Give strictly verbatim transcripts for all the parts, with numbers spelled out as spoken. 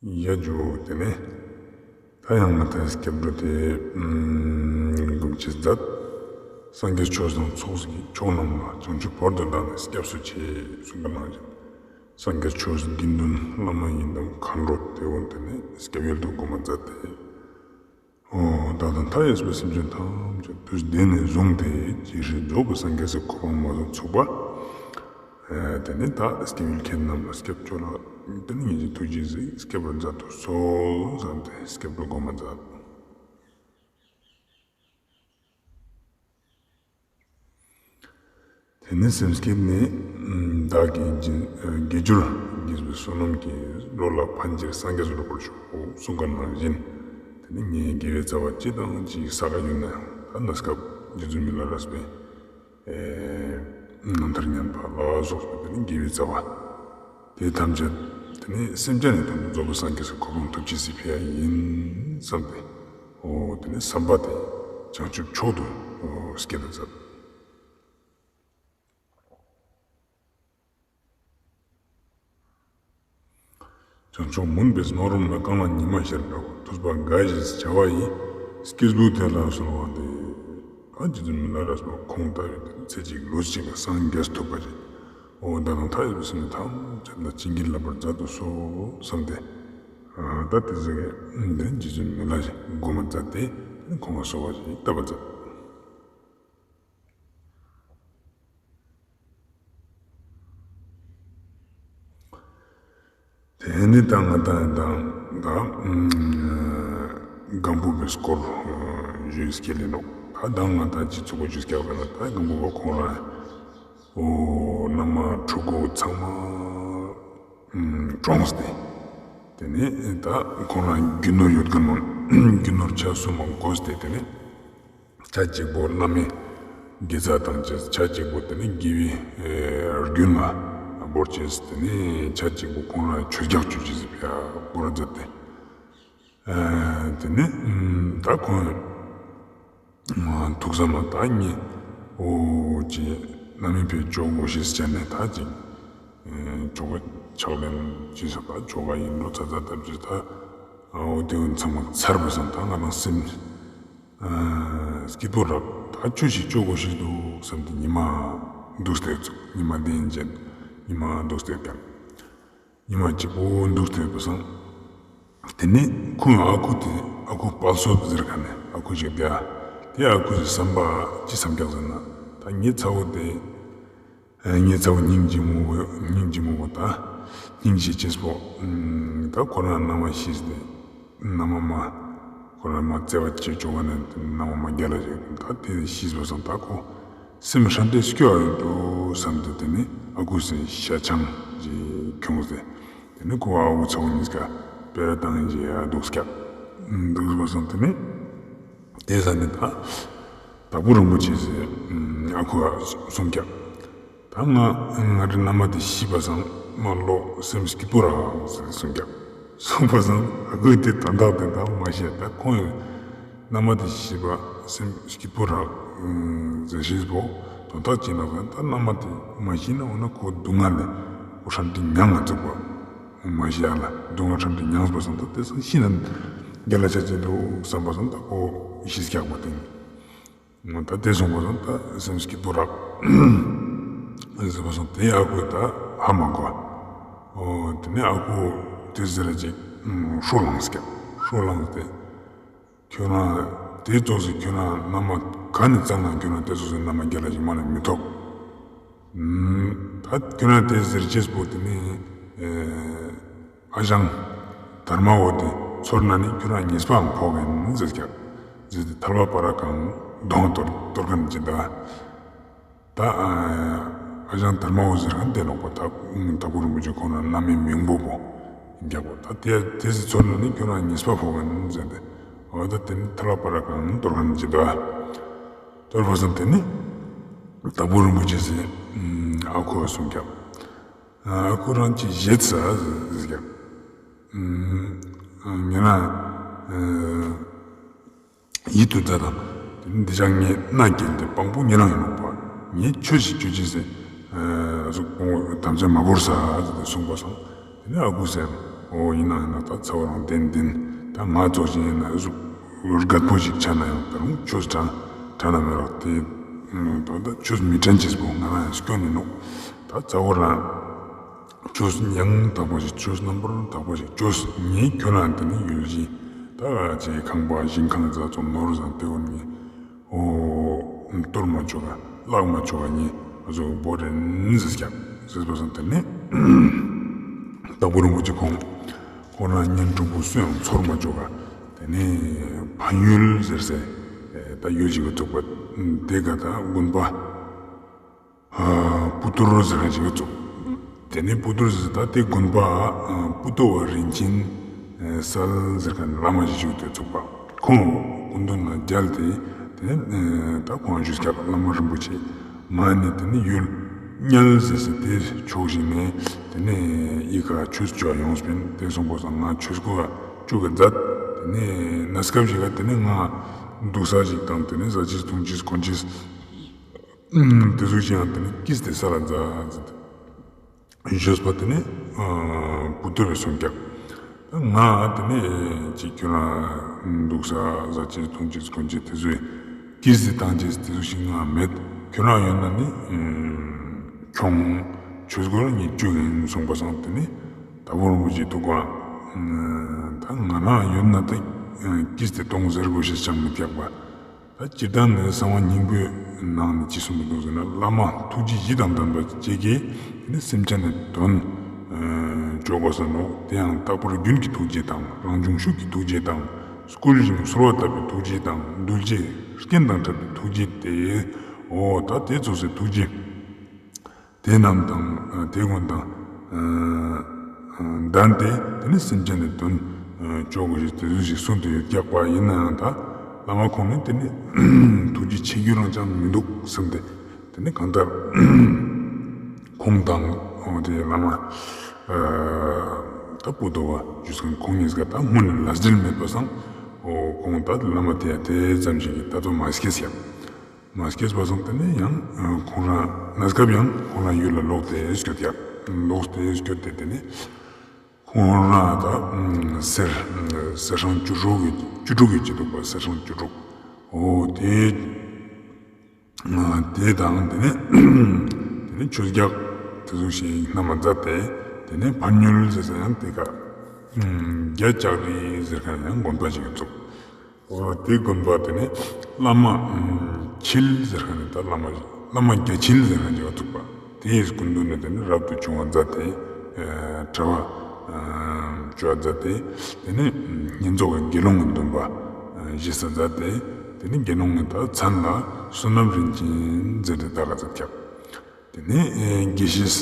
ཡ་ཇུ། དེ་ནས་ད་ཡང་ང་ཏང་སྐྱབས་འགྲོ་དེ་སྒོམ་ཅེས་མཛད། སངས་རྒྱས་ཆོས་དང་ཚོགས་ཀྱི་མཆོག་རྣམས་ལ། བྱང་ཆུབ་བར་དུ་བདག་ནི་སྐྱབས་སུ་མཆི། གསུངས་པ་ནང་བཞིན། སངས་རྒྱས་ཆོས་དགེ་འདུན་བླ་མ་ཡི་དམ་མཁའ་འགྲོ་དེ་འོ་དེ་ནས་སྐྱབས་ཡུལ་དུ་སྒོམ་མཛད་དེ། འོ་བདག་དང་མཐའ་ཡས་པའི་སེམས་ཅན་ཐམས་ཅད་དུས་འདི་ནས་བཟུང་སྟེ་ཇི་སྲིད་རྫོགས་པའི་སངས་རྒྱས་སི་གོ་འཕང་མ་ཐོབ་ཚུགས་པ། དེ་ནས་ད་སྐྱབས་ཡུལ་ཁྱེད་རྣམས་ལ་སྐྱབས་བཅོལ་ལ། དེ་ནས་ངེད་ཀྱི་ཐུགས་རྗེས་གཟིགས་སྐྱབས་པར་མཛད་དུ་གསོལ་བསམས་ཏེ་སྐྱབས་འགྲོ་སྒོམ་མཛད། དེ་ནས་སེམས་བསྐྱེད་ནི། བདག་གིས་དགེ་སྦྱོར་བགྱིས་པའི་བསོད་ནམས་ཀྱིས། འགྲོ་ལ་ཕན་ཕྱིར་སངས་རྒྱས་འགྲུབ་པར་ཤོག། གསུངས་པ་ནང་བཞིན། དེ་ནས་ངས་དགེ་བའི་རྩ་བ་ཅི་དང་ཅི་བསགས་ཡོད་ན་ཡང་ད་གནས་སྐབས་རྗེ་བཙུན་མི་ལ་རས་པའི་རྣམ་ཐར་ཉན་པ་ལ་སོགས་པའི་དེ་ནས་དགེ་བའི་རྩ་བ་དེ་ཐམས་ཅད་དེ་ནས་སེམས་ཅན་ནི་དོན་དུ་རྫོགས་པའི་སངས་རྒྱས་སི་གོ་འཕང་ཐོབ་ཅེས་སི་ཕི་ཡ་ཡིན་བསམས་ཏེ། འོ་དེ་ནས་བསམ་པ་དེ་བྱང་ཆུབ་མཆོག་ཏུ་བསྐྱེད་དུ་མཛད། བྱང་ཆུབ་མུན་པའི་སྣང་རུང་ན། གང་ལ་ཉི་མ་ཤར་འདྲ་བ། ཐུབ་པ་དགའ་ཞེས་བྱ་བ་ཡི། སྐྱེས་བུ་དེ་ལ་གསོལ་བ་འདེབས། ཨ་རྗེ་བཙུན་མི་ལ་རས་པ་ཁོང་ལྟ་བུའི་ཚེ་གཅིག་ལུས་གཅིག་ལ་སངས་རྒྱས་ཐུབ་པ་ཅིག་འོ་བདག་དང་མཐའ་ཡས་པའི་སེམས་ཅན་ཐམས་ཅད་ལ་བྱིན་གྱིས་བརླབ་པར་མཛད་དུ་གསོལ་བསམས་ཏེ། ད་དེ་ཟེར་གི་འདི་རྗེ་བཙུན་མི་ལ་རས་པ་སྒོམ་མཛད་དེ་ཁོང་ལ་གསོལ་བ་ཞིག་བཏབ་པ་མཛད། དེ་ནས་ད་ང་ཏང་ད་སྒམ་པོ་པའི་སྐོར་ཞུས་སྐྱེལ་ལེ་ནོག་ད་ད་ང་ཏང་ཅི་ཚུགས་པ་ཞུས་སྐྱེལ་ལེ་ནོག་ད་སྒམ་པོ་པ་ཁོང་རང་འོ་མནའ་མ་ཕྲུ་གུ་ཚང་མ་གྲོངས་ཏེ། དེ་ནས་ད་ཁོང་རང་རྒྱུ་ནོར་ཡོད་མཁན་རྒྱུ་ནོར་ཆ་གསུམ་མ་བགོས་ཏེ་དེ་ནས། ཆ་གཅིག་པོ་མནའ་མའི་དགེ་རྩ་དང་བཅས། ཆ་གཅིག་པོ་དེ་ནི་དགེ་བའི་རྒྱུན་ལ་བོར་ཅེས། དེ་ནི་ཆ་གཅིག་པོ་ཁོང་རང་ཆོས་རྒྱག་ཆོས་ཅེས་ཕི་ཡ་བོར་མཛད་དེ། དེ་ནི་ད་ཁོང་ཐུགས་བསམ་ལ་ད་ངས་འོ་ཅི་མནའ་མའི་ཕི་ཡ་ཅོ་དགོས་ཤེས་བྱས་ནས་ད་ཅིག་ཆོ་ག་ཕྱག་ལེན་ཅི་ཟེར་ད་ཆོ་ག་ཡིན་འགྲོ་ཚ་ཚ་ཐབས་ཅི་ད་འོ་དེ་ཚང་མ་ཚར་བ་སང་ད་ང་རང་སེམས། སྐྱིད་པོ་རག་ད་ཆོས་ཤིག་ཅོ་དགོས་ཤེས་འདུག་བསམས་ཏེ་ཉི་མ་འདུག་སྟེ་ཚུགས། ཉི་མ་བདེན་ཅན་ཉི་མ་འདུག་སྟེ་ཀྱང་ཉི་མ་གཅིག་པོ་འདུག་སྟེ་བ་སང་། དེ་ནས་ཁོང་ཨ་ཁུ་དེ་ཨ་ཁུ་དཔལ་སོགས་ཟེར་མཁན་ནི་ཨ་ཁུ་ཞིག་བསྡད། དེ་ཨ་ཁུ་ཞིག་བསམ་པ་ཅི་བསམ་ཀྱག་ཟེར་ན་ད་ངའི་ཚ་བོ་དེ། ངའི་ཚ་བོ་སྙིང་རྗེ་མོ་བོ་སྙིང་རྗེ་མོ་བོ་ད་སྙིང་རྗེ་ཅན་པོ། ད་ཁོ་རང་མནའ་མ་ཤི་སྟེ་མནའ་མ་མ་ཁོ་རང་མ་བརྩེ་བ་ཅི་ཅོ་ག་ནས་མནའ་མ་མ་རྒྱལ་ལ་ཞིག་ད་དེ་ཤི་བ་སང་ད་ཁོ་སེམས་ཧྲན་ཏེ་སྐྱོ་བ་ཡོད་འགྲོ་བསམས་ཏེ་དེ་ནས་ཨ་ཁུ་སེ་ཤ་ཆང་ཞིག་ཁྱོངས་ཏེ་དེ་ནས་ཁོ་ཨ་ཁུ་ཚ་བོ་གཉིས་ཀ་སྤེ་ར་བཏང་ཞིག་འདུག་སྐྱག་འདུག་བ་སང་དེ་ནས། དེ་ཟ་ནས་ད་དྭགས་པོ་རིན་པོ་ཆེ་ཟེར་ཨ་ཁུ་གསུངས་ཀྱག་ད་ང་ང་རའི་མནའ་མ་དེ་ཤི་བ་སང་མ་ལོ་སེམས་སྐྱིད་པོ་རག་ཟེར་གསུངས་ཀྱག་གསུངས་པ་སང་ཨ་ཁུ་དེ་དོན་དག་དེ་ད་མ་ཤེས། ད་ཁོང་ཡང་མནའ་མ་དེ་ཤི་བ་སེམས་སྐྱིད་པོ་རག་ཟེར་ཤེས་པོ་དོན་དག་ཅི་ན་ད་མནའ་མ་དེ་མ་ཤི་ན་འོ་ན་ཁོ་སྡུག་བསྔལ་ལས་ཁོ་ཧྲན་ཏེ་མྱང་ང་བཅུག་པ། མ་ཤི་ཡ་ལ་སྡུག་བསྔལ་ཧྲན་ཏེ་མྱངས་པ་སང་ད་དེ་སང་ཤི་ན་རྒྱལ་ལ་ཆ་ཅེས་འདུག་བསམ་པ་སང་ད་ཁོ་ཤི་སྐྱག་པ་དེ་ནི། ད་དེ་སོང་པ་སང་ད་སེམས་སྐྱིད་པོ་རག་ཟེར་བ་སང་དེ་ཨ་ཁུ་ད་ཧ་མ་གོ། འོ་དེ་ནས་ཨ་ཁུ་དེ་ཟེར་ར་ཅིག་ཧྲོ་ལངས་སྐྱག་ཧྲོ་ལངས་ཏེ། ཁྱོད་རང་དེ་ཙོགས་སི་ཁྱོད་རང་མནའ་མ་ག་ནས་བཙལ་ན་ཁྱོད་རང་དེ་ཙོགས་སི་མནའ་མ་རྒྱལ་ལ་ཞིག་མ་ནས་མི་ཐོབ། ད་ཁྱོད་རང་དེ་ཟེར་ཅེས་པོ་དེ་ནི་ཨ་ཞང་དར་མ་བོ་དེ་ཚོར་ན་ནི་ཁྱོད་རང་ཉེས་པའང་ཕོག་གིན་ཟེར་ཀྱག་ཟེར་ཏེ་ཐལ་བ་པ་ར་གང་གདོང་གཏོར་གཏོར་མཁན་ཅིག་ད། ད་ཨ་ཞང་དར་མ་བོ་ཟེར་མཁན་དེ་ནོག་པ། ད་དྭགས་པོ་རིན་པོ་ཆེ་ཁོང་རང་མནའ་མའི་མིང་པོ་བོ་རྒྱག་པ། ད་དེ་དེ་ཟེར་ཚོར་ན་ནི་ཁྱོད་རང་ཉེས་པ་ཕོག་གིན་ཟེར་ཏེ། འོ་ད་དེ་ནི་ཐལ་བ་པ་ར་གང་གཏོར་མཁན་ཅིག་ད། གཏོར་བ་སང་དེ་ནི་དྭགས་པོ་རིན་པོ་ཆེ་ཟེར་ཨ་ཁུ་བ་གསུངས་ཀྱག་ཨ་ཁུ་རང་ཅིག་བཞེས་ས་ཟེར་ཀྱག་ཉེ་རང་ཡིད་དུ་མཛད་དང་། དེ་ནི་འདི་ཅག་ངའི་མནའ་སྐྱེལ་ཏེ་དཔང་པོ་ཉེ་རང་ཡིན་ནོག་པ། ངས་ཆོས་ཤིག་ཅོ་ཅེས་ཟེར་ཨ་ཟུག་དམ་བཅའ་མ་བོར་ས་ཟེར་ཏེ་གསུངས་པ་སང་དེ་ནི་ཨ་ཁུ་ཟེར། འོ་ཡིན་ན་ཡིན་ན་ད་ཚ་བོ་རང་ཏན་ཏན་ད་ང་ཚོ་ཞིག་ཡིན་ན་རྒད་པོ་ཞིག་ཆ་ན་ཡང་ད་རུང་ཆོས་དྲན་དྲན་ན་མེད་རོགས་དེ་ད་ད་ཆོས་མི་དྲན་ཅེས་པོ་ང་རང་ཡང་སྐྱོན་ནི་ནོག་ད་ཚ་བོ་རང་ཆོས་ཡང་དག་པ་ཞིག་ཆོས་རྣམ་པར་དག་པ་ཞིག་ཆོས་ཉིད་ཁྱོད་རང་དེ་ནི་ཡུལ་ཞིག་ད་ཅེ་ཁང་པ་ཞིང་ཁང་ཛ་ཙོ་ནོར་ཟང་དེ་བོ་ནི་འོ་གཏོར་མ་ཆོག་ག་བརླག་མ་ཆོག་ག་ཉེ་ང་ཚོ་བོ་རེན་ཟེར་ཀྱག་ཟེར་བ་སང་དེ་ནི་དྭགས་པོ་རིན་པོ་ཆེ་ཁོང་ཁོང་རང་གཉེན་དྲུང་པོ་སུ་ཡང་ཚོར་མ་ཆོག་ག་དེ་ནི་ཕན་ཡུལ་ཟེར་སའི་ད་ཡུལ་ཞིག་གི་ཚུགས་པ་དེ་ག་ད་དགོན་པ་སྤུ་ཏོར་ཟེར་མཁན་ཞིག་གི་ཚུགས། དེ་ནས་སྤུ་ཏོར་ཟེར་ད་དེ་དགོན་པ་སྤུ་ཏོ་བ་རིན་ཆེན་གསལ་ཟེར་མཁན་བླ་མ་ཞིག་བཞུགས་ཏེ་ཚུགས་པ། ཁོང་སྐུ་མདུན་ལ་མཇལ་ཏེ་དེ་ནས་ད་ཁོང་བཞུགས་སྐྱབས་བླ་མ་རིན་པོ་ཆེ་མ་ནས་དེ་ནས་ཡུལ་གཉལ་ཟེར་ཟེར་དེ་ཕྱོགས་ཤིག་ནས་དེ་ནས་ཡི་ག་ཆོས་ཅོ་ཡོངས་པིན། དེ་སོང་པོ་སང་ང་ཆོས་སྐུ་བ་བཅུག་གི་མཛད། དེ་ནས་གནས་སྐབས་ཤིག་ག་དེ་ནས་ང་འདུག་ས་ཞིག་དང་དེ་ནས་ཟ་ཅིས་འཐུང་ཅིས་གོན་ཅིས་དེ་ཚོ་ཞིག་ཡང་དེ་ནས་ཀིས་ཏེ་ས་ལ་མཛད་ཟེར་ཏེ། ཞོས་པ་དེ་ནས་སྤུ་ཏོ་བའི་སོང་ཀྱག་ད་ང་དེ་ནས་ཅིག་ཁྱོད་རང་འདུག་ས་ཟ་ཅིག་འཐུང་ཅིག་གོན་ཅིག་དེ་ཚོའི་ཀིས་ཏེ་བཏང་ཅིག་དེ་ཚོ་ཞིག་ང་མེད། ཁྱོད་རང་ཡོད་ན་ནི་ཁྱོང་ཆོས་སྒོར་ཉིད་བཅུག་ཡིན་གསུངས་པ་སང་དེ་ནས་དྭགས་པོ་རིན་པོ་ཆེ་ཐུགས་ཀ་ད་ང་རང་ཡོད་ན་ད་ཀིས་ཏེ་གཏོང་ཟེར་དགོས་ཤེས་ཅང་མི་ཀྱག་པ། ད་སྤྱིར་བཏང་ནི་གསང་བ་སྙིང་པོའི་ནང་ནས་ཅི་གསུངས་པ་འདུག་ཟེར་ན། བླ་མ་ཐུགས་རྗེ་བཞི་དང་ལྡན་པ་ཅིག་གིས་དེ་ནི་སེམས་ཅན་ནི་དོན་ཅོ་དགོས་ས་ནོག་དེ་ཡང་རྟག་པར་རྒྱུན་གྱི་ཐུགས་རྗེ་དང་རང་བྱུང་ཤུགས་ཀྱི་ཐུགས་རྗེ་དང་བསྐུལ་ཞིང་གསོལ་བ་བཏབ་པའི་ཐུགས་རྗེ་དང་གདུལ་བྱའི་རྐྱེན་དང་འཕྲད་པའི་ཐུགས་རྗེ་སྟེ། འོ་ད་དེ་ཚོགས་སའི་ཐུགས་རྗེ་དེ་རྣམས་དང་དེ་ཀུན་དང་ལྡན་ཏེ་དེ་ནི་སེམས་ཅན་ནི་དོན་ཅོ་དགོས་ཞེས་དེ་ཚོ་ཞིག་གསུངས་ཏེ་ཡོད་ཀྱག་པ། ཡིན་ན་ཡང་ད་བླ་མ་ཁོང་ནི་དེ་ནི་ཐུགས་རྗེ་ཆེ་རྒྱུ་རང་ཅང་མི་འདུག་བསམ་སྟེ་དེ་ནི་གང་ལྟར་ཁོང་དང་འོ་དེ་བླ་མ་ད་སྤུ་ཏོ་བ་བཞུགས་མཁན་ཁོང་གཉིས་ཀ་ད་སྔོན་ནས་ལས་འབྲེལ་མེད་པ་སང་འོ་ཁོང་ད་བླ་མ་དེ་ཡ་དེ་ཙམ་ཞིག་གི་ད་དོ་མ་སྐྱེས་ཡ། མ་སྐྱེས་པ་སོང་དེ་ནས་ཡང་ཁོང་རང་གནས་སྐབས་ཡང་ཁོང་རང་ཡུལ་ལ་ལོག་སྟེ་སྐྱོད་ཡ། ལོག་སྟེ་སྐྱོད་དེ་དེ་ནས་ཁོང་རང་ད་གསེར་གསེར་སྲང་བཅུ་དྲུག་གི་བཅུ་དྲུག་གི་བཅུ་དྲུག་པ་གསེར་སྲང་བཅུ་དྲུག་འོ་དེ་དེ་དང་དེ་ནས་དེ་ནས་ཆོས་རྒྱག་དེ་ཚོ་ཞིག་སྣ་མ་མཛད་དེ་དེ་ནས་ཕན་ཡུལ་ཟེར་ས་ཡང་དེ་ག་རྒྱ་ལྕགས་རི་ཟེར་མཁན་ཡང་དགོན་པ་ཞིག་བཙུགས། འོ་དེ་དགོན་པ་དེ་ནི་བླ་མ་འཁྱིལ་ཟེར་མཁན་ནི་ད་བླ་མ་བླ་མ་རྒྱ་འཁྱིལ་ཟེར་མཁན་ཅིག་བཙུགས་པ། དེའི་སྐུ་མདུན་ནས་དེ་ནི་རབ་ཏུ་བྱུང་བ་མཛད་དེ་གྲྭ་པ་བཅོ་བ་མཛད་དེ་དེ་ནི་བསྙེན་རྫོགས་ཀྱི་དགེ་སློང་གི་འདུན་པ་བཞེས་ས་མཛད་དེ་དེ་ནི་དགེ་སློང་གི་ད་མཚན་ལ་བསོད་ནམས་རིན་ཆེན་ཟེར་ཏེ་བཏགས་ཀ་མཛད་ཀྱག་དེ་ནས་དགེ་བཤེས་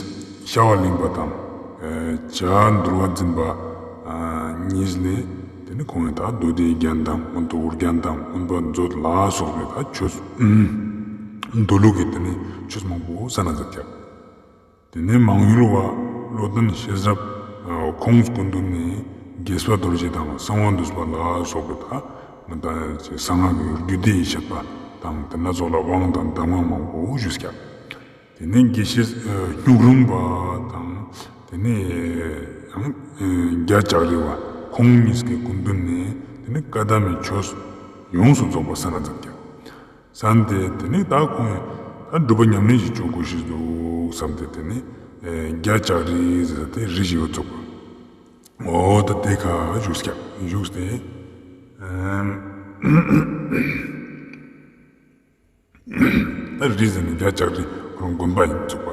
ཤ་བ་གླིང་པ་དང་བྱ་འདུལ་བ་འཛིན་པ་གཉིས་ལས་དེ་ནས་ཁོང་གིས་ད་མདོ་སྡེའི་རྒྱན་དང་མངོན་རྟོགས་རྒྱན་དང་མངོན་པ་མཛོད་ལ་སོགས་པའི་ད་ཆོས་མདོ་ལུགས་ཀྱི་དེ་ནས་ཆོས་མང་པོ་གསན་ན་མཛད་ཀྱག་དེ་ནས་མང་ཡུལ་བ་བློ་ལྡན་ཤེས་རབ་ཁོང་སྐུ་མདུན་ནས་དགྱེས་པ་རྡོ་རྗེ་དང་གསང་བ་འདུས་པ་ལ་སོགས་པའི་ད་ང་ད་གསང་སྔགས་ཀྱི་རྒྱུད་སྡེ་ཡི་བཤད་པ་དང་དེ་སྣ་ཚོགས་ལ་དབང་དང་གདམས་ངག་མང་པོ་ཞུས་ཀྱག་དེ་ནས་དགེ་བཤེས་སྨྱུག་རུམ་པ་དང་དེ་ནས་ཡང་རྒྱ་ལྕགས་རི་བ་ཁོང་གཉིས་ཀྱི་སྐུ་མདུན་ནས་དེ་ནས་བཀའ་གདམས་མའི་ཆོས་ཡོངས་སུ་རྫོགས་པ་གསན་ན་མཛད་ཀྱག་བསམ་སྟེ་དེ་ནས་ད་ཁོང་ད་སྒྲུབ་པ་ཉམས་ལེན་ཞིག་བཅོ་དགོས་ཤེས་འདུག་བསམ་སྟེ་དེ་ནས་རྒྱ་ལྕགས་རི་ཟེར་ཏེ་རི་ཞིག་བཙུགས་པ། འོ་ད་དེ་ཁ་བཞུགས་ཀྱག་བཞུགས་ཏེ། ད་རི་ཟེར་ནས་རྒྱ་ལྕགས་རི་ཁོ་རང་དགོན་པ་ཡིན་བཙུགས་པ།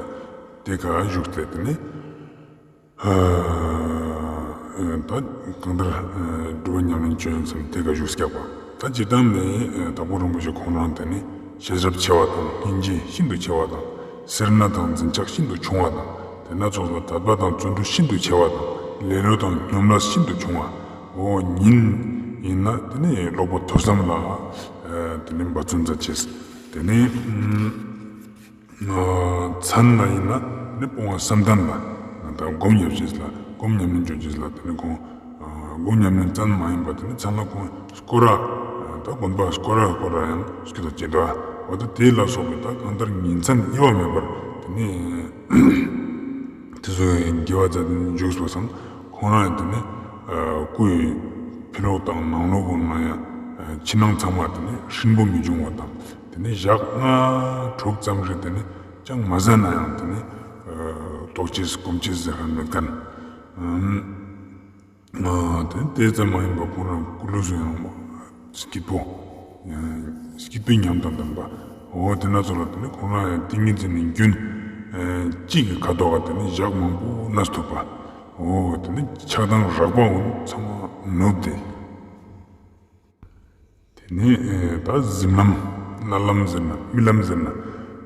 དེ་ཁ་བཞུགས་ཏེ་དེ་ནས་ད་གང་ལྟར་སྒྲུབ་པ་ཉམས་ལེན་བཅོ་ཡིན་བསམ་དེ་ཁ་བཞུགས་ཀྱག་པ། ད་སྤྱིར་བཏང་ནས་དྭགས་པོ་རིན་པོ་ཆེ་ཁོང་རང་དེ་ནས་ཤེས་རབ་ཆེ་བ་དང་སྙིང་རྗེ་ཤིན་ཏུ་ཆེ་བ་དང་སེར་སྣ་དང་འཛིན་ཆགས་ཤིན་ཏུ་ཆུང་བ་དང་དེ་སྣ་ཚོགས་ལ་དད་པ་དང་བརྩོན་འགྲུས་ཤིན་ཏུ་ཆེ་བ་དང་ལེ་ལོ་དང་སྙོམས་ལས་ཤིན་ཏུ་ཆུང་བ། འོ་ཉིན་ཡིན་ན་དེ་ནས་སློབ་དཔོན་ཐོས་བསམ་ལ་དེ་ནས་འབད་བརྩོན་མཛད་ཅེས། དེ་ནས་མཚན་ལ་ཡིན་ན་དེ་ནས་སྤོང་བ་བསམ་གཏན་ལ་ད་སྒོམ་ཡོད་ཅེས་ལ་སྒོམ་ཉམས་ལེན་བཅོ་ཅེས་ལ་དེ་ནས་ཁོང་སྒོམ་ཉམས་ལེན་ཙམ་མ་ཡིན་པ་དེ་ནས་མཚན་ལ་ཁོང་སྐོར་ར་ད་དགོན་པ་སྐོར་ར་སྐོར་ར་ཡང་སྐྱོད་ཅེས་འདུག་འོ་ད་དེ་ལ་སོགས་པའི་ད་གང་ལྟར་ཉིན་མཚན་དབྱེ་བ་མེད་པར་དེ་ནས་དེ་ཚོ་དགེ་བ་མཛད་དེ་བཞུགས་པ་སང་། ཁོང་རང་ཡང་དེ་ནི་སྐུའི་ཕི་ལོགས་དང་ནང་ལོགས་ཀུན་ན་ཡང་ཕྱི་ནང་ཚང་མ་དེ་ནི་སྲིན་པོ་མི་འབྱུང་བ་དང་དེ་ནི་ཞག་ལྔ་དྲུག་ཙམ་རེ་དེ་ནི་ཅང་མ་ཟ་ན་ཡང་དེ་ནི་ལྟོགས་ཅེས་སྐོམ་ཅེས་ཟེར་མེད་མཁན། དེ་དེ་ཙམ་མ་ཡིན་པ་ཁོང་རང་སྐུ་ལུས་སུ་ཡང་སྐྱིད་པོ། སྐྱིད་པའི་ཉམས་དང་ལྡན་པ། འོ་དེ་ན་ཚོ་ལ་དེ་ནི་ཁོང་རང་ཡང་ཏིང་ངེ་འཛིན་ནི་རྒྱུན་གཅིག་གི་ཁ་དོག་ག་དེ་ནི་ཞག་མང་པོ་གནས་ཐུབ་པ། འོ་དེ་ནི་ཆགས་སྡང་རགས་པ་འོ་ཚང་མ་ནུབ་སྟེ། དེ་ནས་ད་གཟིམ་ལམ་མནལ་ལམ་ཟེར་ན་རྨི་ལམ་ཟེར་ན་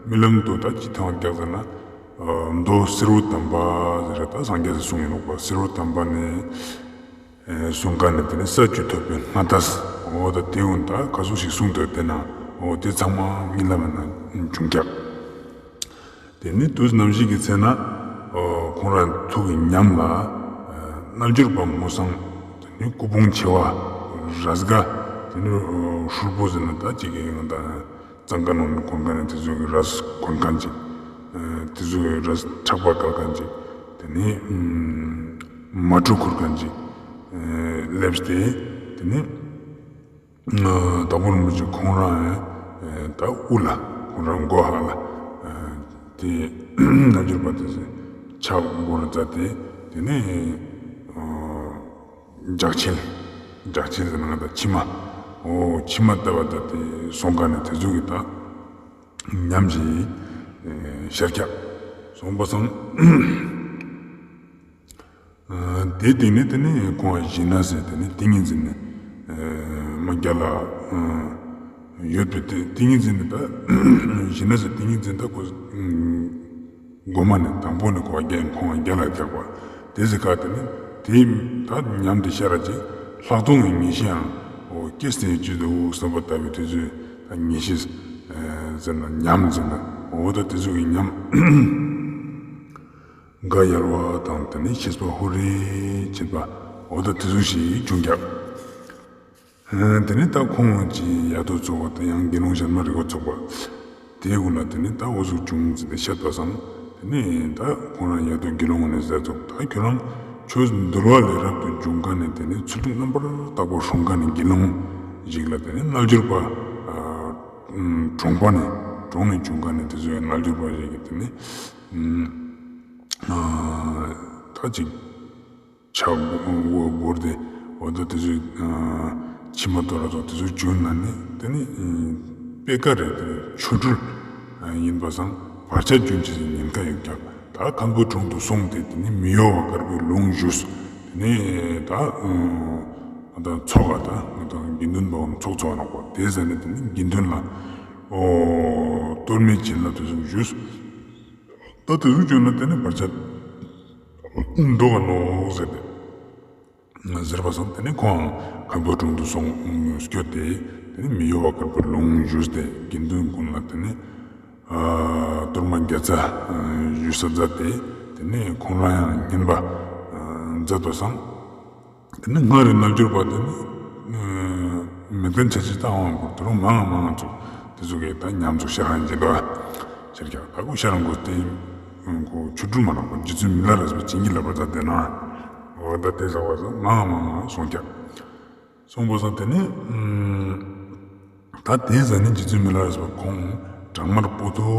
རྨི་ལམ་དུ་ད་ཅི་མཐོང་བ་རྒྱག་ཟེར་ན། མདོ་སེར་པོ་དམ་པ་ཟེར་ད་སངས་རྒྱས་སི་གསུངས་ཡིན་ནོག་པ། སེར་པོ་དམ་པ་ནས་གསུངས་མཁན་ནི་དེ་ནས་ས་བཅུ་ཐོབ་པའི་སྔ་ལྟས། འོ་ད་དེ་འོ་ད་ག་ཟུག་ཞིག་གསུངས་འདུག་དེ་ན་འོ་དེ་ཚང་མ་རྨི་ལམ་ན་བྱུང་རྒྱག་དེ་ནི་དུས་ནམ་ཞིག་གི་ཚེ་ན་ཁོང་རང་ཐུགས་ཀྱི་ཉམས་ལ་རྣལ་འབྱོར་པ་སྔོ་བསངས། དེ་ནི་སྐུ་ཕུང་བྱེ་བ་རས་དགའ། དེ་ནི་ཧྲུལ་པོ་ཟེར་ན་ད་ཅིག་གི་ཡང་ད་གཙང་ཁང་ནང་གོན་མཁན་ནི་དེ་ཚོ་གི་རས་གོན་མཁན་ཅིག་དེ་ཚོ་གི་རས་ཁྲག་པ་བཀལ་མཁན་ཅིག་དེ་ནི་མ་ཊུ་ཁུར་མཁན་ཅིག་སླེབས་ཏེ་དེ་ནི། དྭགས་པོ་རིན་པོ་ཆེ་ཁོང་རང་ཡང་ད་དབུ་ལ་ཁོང་རང་མགོ་ཧ་ལ་དེ་རྣལ་འབྱོར་པ་དེ་ཕྱག་མགོར་མཛད་དེ་དེ་ནས་ལྗགས་ཆིལ། ལྗགས་ཆིལ་ཟེར་ན་ང་ད་མཆི་མ། འོ་མཆི་མ་བཏབ་པ་ད་དེ་སོང་མཁན་ནི་དེ་ཚོ་གི་ད་ཉམས་ཤིག་ཤར་རྒྱག་སོང་པ་སང་། དེ་སྟེང་ནས་དེ་ནས་ཁོང་ཞི་གནས་ཟེར་དེ་ནས་ཏིང་ངེ་འཛིན་ནི་མ་རྒྱལ་ལ་ཡོད་པའི་དེ་ཏིང་ངེ་འཛིན་ནི་ད་ཞི་གནས་ཟེར་ཏིང་ངེ་འཛིན་ད་ཁོ་གོ་མ་ནས་དང་པོ་ནས་ཁོ་རྒྱལ་ཁོང་རྒྱལ་ལ་རྒྱག་པ་དེ་ཟེར་ཁ་དེ་ནས་དེ་ད་ཉམས་དེ་ཤར་ར་ཅིག་ལྷག་མཐོང་གི་ངེས་ཤེས་ཡང་འོ་སྐྱེས་ཏེ་བཅུད་དུ་བསམ་པ་ལྟ་བུའི་དེ་ཚོའི་ད་ངེས་ཤེས་ཟེར་ན་ཉམས་ཟེར་ན་འོ་ད་དེ་ཚོ་གི་ཉམས། དགའ་ཡལ་བ་དང་དེ་ནས་ཤེས་པ་ཧུར་རེ་བྱེད་པ་འོ་ད་དེ་ཚོ་ཞིག་བྱུང་རྒྱག་དེ་ནས་ད་ཁོང་གི་ཡ་དོ་ཚོགས་པ་དང་ཡང་དགེ་སློང་གཞན་མ་རིག་པ་ཚོགས་པ་དེ་ཀུན་ལ་དེ་ནས་ད་འོ་ཟུག་བྱུང་ཟེར་ཏེ་བཤད་པ་སང་དེ་ནས་ད་ཁོང་རང་ཡ་དོ་དགེ་སློང་ནས་ཟེར་ཚོགས་ད་ཁྱོད་རང་ཆོས་འདུལ་བ་ལས་རབ་ཏུ་བྱུང་མཁན་ནི་དེ་ནས་ཚུལ་ཁྲིམས་རྣམ་པར་དག་པ་སྲུང་མཁན་ནི་དགེ་སློང་ཞིག་ལ་དེ་ནས་རྣལ་འབྱོར་པ་གྲོང་པ་ནས་གྲོང་ནས་བྱུང་མཁན་ནི་དེ་ཚོའི་རྣལ་འབྱོར་པ་ཞིག་གིས་དེ་ནས་ད་ཅིག་ཕྱག་བོར་ཏེ་འོ་ད་དེ་ཚོའི་མཆི་མ་དོ་ར་ཚོགས་དེ་ཚོ་བྱུང་ན་ནི་དེ་ནི་པེ་ཀ་རེད་དེ་ཆོ་འཕྲུལ་ཡིན་པ་སང་བར་ཆད་རྒྱུན་ཆད་ཀྱི་ཉེན་ཁ་ཡོད་ཀྱང་ད་མཁན་པོའི་དྲུང་དུ་སོང་སྟེ་དེ་ནི་མི་གཡོ་བ་དཀར་པོའི་ལུང་ཞུས། དེ་ནི་ད་ད་ཚོགས་ཀ་ད་ད་དགེ་འདུན་པའམ་ཚོགས་ཚོགས་ནོག་པ་དེ་ཟ་ནི་དེ་ནི་དགེ་འདུན་ལ་འོ་གཏོར་མའི་བྱིན་རླབས་དེ་ཚོ་ཞུས། ད་དེ་ཚོ་བྱུང་ན་དེ་ནི་བར་ཆད་ལྡོག་ག་ནོག་ཟེར་ཏེ་ཟེར་བ་སང་དེ་ནི་ཁོང་མཁན་པོའི་དྲུང་དུ་སོང་སྐྱོད་དེ་དེ་ནི་མི་གཡོ་བ་དཀར་པོའི་ལུང་ཞུས་ཏེ་དགེ་འདུན་ཀུན་ལ་དེ་ནི་གཏོར་མ་བརྒྱ་རྩ་ཞུས་ས་མཛད་དེ་དེ་ནི་ཁོང་རང་ཡང་བསྙེན་པ་མཛད་པ་སང་། དེ་ནི་སྔར་རི་རྣལ་འབྱོར་པ་དེ་ནི་མི་ལྡན་ཆ་ཅི་ལྟ་འོང་བར་དུ་རུང་མང་མང་ཚོགས་དེ་ཚོ་གིས་ད་ཉམས་ཚོགས་ཤར་ཧང་ཅི་འདུག་ཤར་ཀྱང་ད་ཁོ་ཤར་འགོ་དེ་ཁོ་ཆོ་འཕྲུལ་མ་ནོག་པ་རྗེ་བཙུན་མི་ལ་རས་པས་བྱིན་གྱིས་བརླབས་པ་ད་དེ་ན་འོ་ད་དེ་ཟ་བ་ཟ་མང་མང་སོང་ཀྱང་སོང་པ་སང་དེ་ནི། ད་དེ་ཟ་ནི་རྗེ་བཙུན་མི་ལ་རས་པ་ཁོང་བྲག་དམར་པོ་ཏོ་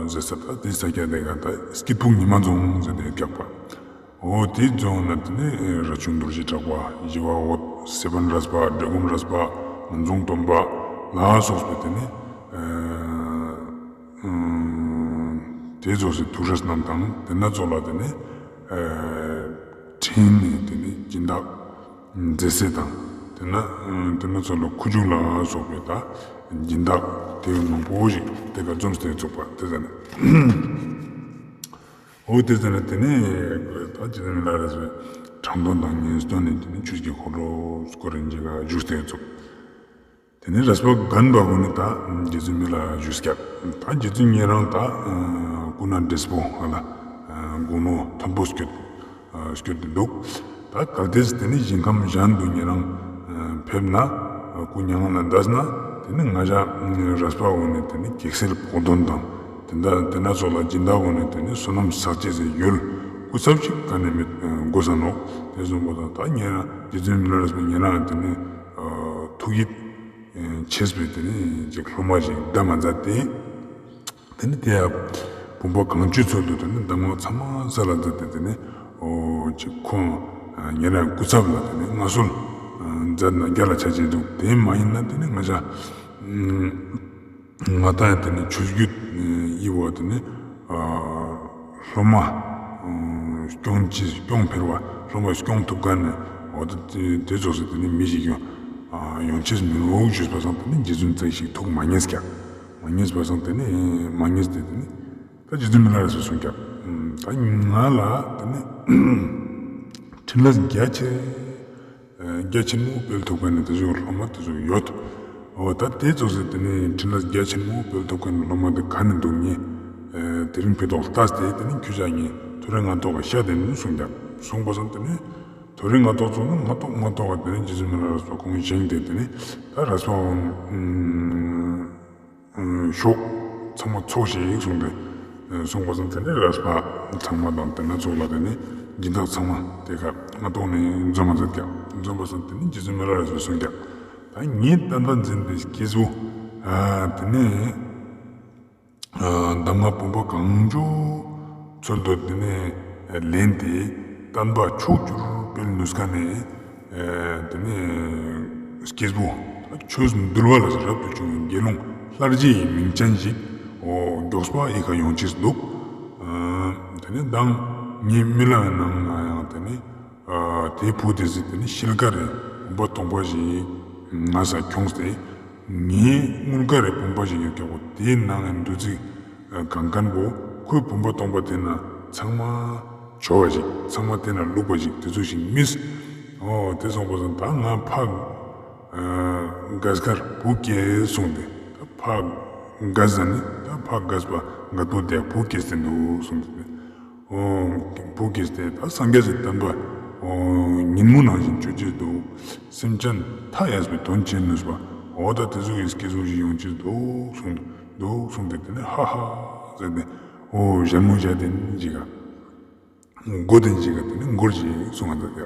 ཟེར་ས་ད་དེ་ས་སྐྱ་དེ་ག་ད་སྐྱིད་ཕུག་ཉི་མ་རྫོང་ཟེར་དེ་རྒྱག་པ། འོ་དེ་རྫོང་ན་དེ་ནི་ར་ཆུང་རྡོ་རྗེ་གྲགས་པ་ཞི་བ་འོད་ཟེར་པན་རས་པ་འབྲི་གུང་རས་པ་ངན་རྫོང་སྟོན་པ་ལ་སོགས་པའི་དེ་ནི་དེ་ཚོགས་སི་ཐུགས་སྲས་རྣམས་དང་དེ་ན་ཚོགས་ལ་དེ་ནི་ཕྲིན་ནི་དེ་ནི་སྦྱིན་བདག་མཛད་སྲོལ་དང་དེ་ན་དེ་ན་ཚོགས་ལ་ཁུ་བྱུག་ལ་སོགས་པའི་ད་སྦྱིན་བདག་དེ་མང་པོ་ཞིག་དེ་ག་འཛོམས་ཏེ་ཚོགས་པ་དེ་ཟ་ནི། འོ་དེ་ཟ་ནི་དེ་ནི་ད་རྗེ་བཙུན་མི་ལ་རས་པའི་དྲང་དོན་དང་ངེས་དོན་ནི་དེ་ནི་ཆོས་ཀྱི་འཁོར་ལོ་སྐོར་རིན་གྱི་ག་བཞུགས་ཏེ་ཚོགས། དེ་ནས་རས་པ་རྒན་པ་ཀུན་ནི་ད་རྗེ་བཙུན་མི་ལ་ཞུས་ཀྱག་ད་རྗེ་བཙུན་ཉེ་རང་ད་སྐུ་ན་བགྲེས་པོ་ཧ་ལ་དགུང་ལོ་མཐོན་པོ་སྐྱོད་སྐྱོད་དེ་འདུག་ད་གལ་ཏེ་དེ་ནི་ཞིང་ཁམས་གཞན་དུ་ཉེ་རང་ཕེབས་ན་སྐུ་མྱ་ངན་ལས་འདས་ན་དེ་ནི་ང་ཞ་རས་པ་ཀུན་ནི་དེ་ནི་གེགས་སེལ་བོགས་འདོན་དང་དེ་འདྲ་དེ་ན་ཚོགས་ལ་སྦྱིན་བདག་ཀུན་ནི་དེ་ནི་བསོད་ནམས་བསགས་བྱེད་ཟེར་ཡོལ་སྐུ་ཚབ་ཅིག་ག་ནས་མེད་ གོས་ས་ནོག། དེ་སོང་པ་སང་ད་ཉེ་རང་རྗེ་བཙུན་མི་ལ་རས་པ་ཉེ་རང་དེ་ནི་ཐུགས་ཡིད་ཆེས་པའི་དེ་ནི་ཅིག་སློབ་མ་ཞིག་གདམས་མཛད་དེ། དེ་ནི་དེ་ཡང་བུམ་པ་གང་བྱོའི་ཚུལ་དུ་དེ་ནི་གདམས་ངག་ཚང་མ་སལ་ལ་མཛད་དེ། དེ་ནི་འོ་ཅིག་ཁོང་ཉེ་རང་སྐུ་ཚབ་ལ་དེ་ནི་མངའ་གསོལ་མཛད་ན་རྒྱ་ལ་ཆ་ཅེས་འདུག། དེ་མ་ཡིན་ན་དེ་ནི་ང་ཞ་ང་ཏང་ཡང་དེ་ནི་ཆོས་བརྒྱུད་ཨི་བོ་དེ་ནི་སློབ་མ་སྐྱོང་ཅེས་སྐྱོང་འཕེར་བ་སློབ་མ་སྐྱོང་ཐུབ་མཁན་ནི་འོ་དེ་དེ་ཙོགས་སི་དེ་ནི་མི་ཞིག་ཡོང་ཡོང་ཅེས་མི་རུག་ཞུས་པ་སང་དེ་ནི་རྗེ་བཙུན་རྩ་ཞིག་ཐུགས་མ་མཉེས་ཀྱག། མ་མཉེས་པ་སང་དེ་ནི་མ་མཉེས་ཏེ་དེ་ནི་ད་རྗེ་བཙུན་མི་ལ་རས་པས་གསུངས་ཀྱག། ད་ང་ལ་དེ་ནི་འཕྲིན་ལས་རྒྱ་ཆེ་རྒྱ་ཆེན་མོ་སྤེལ་ཐུབ་མཁན་ནི་དེ་ཙོགས་སློབ་མ་དེ་ཙོགས་ཡོད། འོ་ད་དེ་ཙོགས་སི་དེ་ནི་འཕྲིན་ལས་རྒྱ་ཆེན་མོ་སྤེལ་ཐུབ་མཁན་ནི་སློབ་མ་དེ་ག་ནི་འདུག། ངས་དེ་རིང་ཕི་ཏོག་ལྟས་ཏེ་དེ་ནི་ཁྱོ་ཞ་ངས་ཐོ་རེ་ང་ཏོག་ག་ཤད་དེ་ནི་གསུངས་ཀྱག། གསུངས་པ་སང་དེ་ནི་ཐོ་རེ་ང་ཏོག་ཙོགས་ན་ང་ཏོག་ང་ཏོག་ག་དེ་ནི་རྗེ་བཙུན་མི་ལ་རས་པ་ཁོང་བཞེངས་ཏེ་དེ་ནི་ད་རས་པ་འོང་། ཤོག། ཚང་མ་ཚོགས་ཤིག་གསུངས་ཏེ། གསུངས་པ་སང་དེ་ནི་རས་པ་ཚང་མ་དང་དེ་ན་ཚོགས་ལ་དེ་ནི་སྦྱིན་བདག་ཚང་མ་དེ་ཁ་ང་ཏོག་ནི་འཛོམས་མ་མཛད་ཀྱག། འཛོམས་པ་སང་དེ་ནི་རྗེ་བཙུན་མི་ལ་རས་པས་གསུངས་ཀྱག། ད་ངའི་བསྟན་པ་འཛིན་པའི་སྐྱེས་བུ་དེ་ནི་གདམས་ངག་བུམ་པ་གང་བྱོའི་ཚུལ་དུ་དེ་ནི་ལེན་ཏེ་བསྟན་པ་ཕྱོགས་བཅུར་སྤེལ་ནུས་མཁན་ནི་དེ་ནི་སྐྱེས་བུ་ཆོས་འདུལ་བ་ལ་རབ་ཏུ་བྱུང་བའི་དགེ་སློང་ལྷར་བཅས་སི་མིང་ཅན་ཞིག་འོ་མགྱོགས་པ་ཨི་ཁ་ཡོང་ཅེས་འདུག། དེ་ནི་མདང་ངའི་རྨི་ལམ་ནང་ན་ཡང་དེ་ནི་དེའི་བུ་དེ་ཟིག་དེ་ནི་ཤེལ་དཀར་རི་བུམ་པ་སྟོང་པ་ཞིག་ང་ས་ཁྱོངས་ཏེ། ངའི་དངུལ་དཀར་རི་བུམ་པ་ཞིག་ཡོད་ཀྱག་པོ་དེའི་ནང་ནེ་བདུད་རྩི་གང་མཁན་པོ་ཁོའི་བུམ་པ་སྟོང་པ་དེ་ན་ཚང་མ་བྱོ་བ་ཞིག་ཚང་མ་དེ་ན་བླུགས་པ་ཞིག་དེ་ཙོགས་ཤིག་རྨིས། འོ་དེ་སོང་པ་སང་ད་ང་ཕ་རྒས་ཁར་བུ་སྐྱེས་གསུངས་ཏེ། ད་ཕ་རྒས་ཟ་ནི་ད་ཕ་རྒས་པ་རྒད་པོ་དེ་བུ་སྐྱེས་ཏེ་འདུག་གསུངས་ཏེ། འོ་བུ་སྐྱེས་ཏེ་ད་སངས་རྒྱས་སི་བསྟན་པ་འོ་ཉིན་མོ་ནང་བཞིན་བཅོ་ཅེས་འདུག། སེམས་ཅན་མཐའ་ཡས་པའི་དོན་བྱེད་ནུས་པ་འོ་ད་དེ་ཙོགས་སི་སྐྱེས་བུ་ཞིག་ཡོང་ཅེས་འདུག་གསུངས་འདུག་གསུངས་ཏེ་དེ་ནི་ཧ་ཧ་ཟེར་ཏེ་འོ་ཞལ་མོ་བཞད་དེ་ནི་ཅིག་ག་མགོ་དེ་ཅིག་ག་དེ་ནི་མགུར་ཞིག་གསུངས་ཏེ།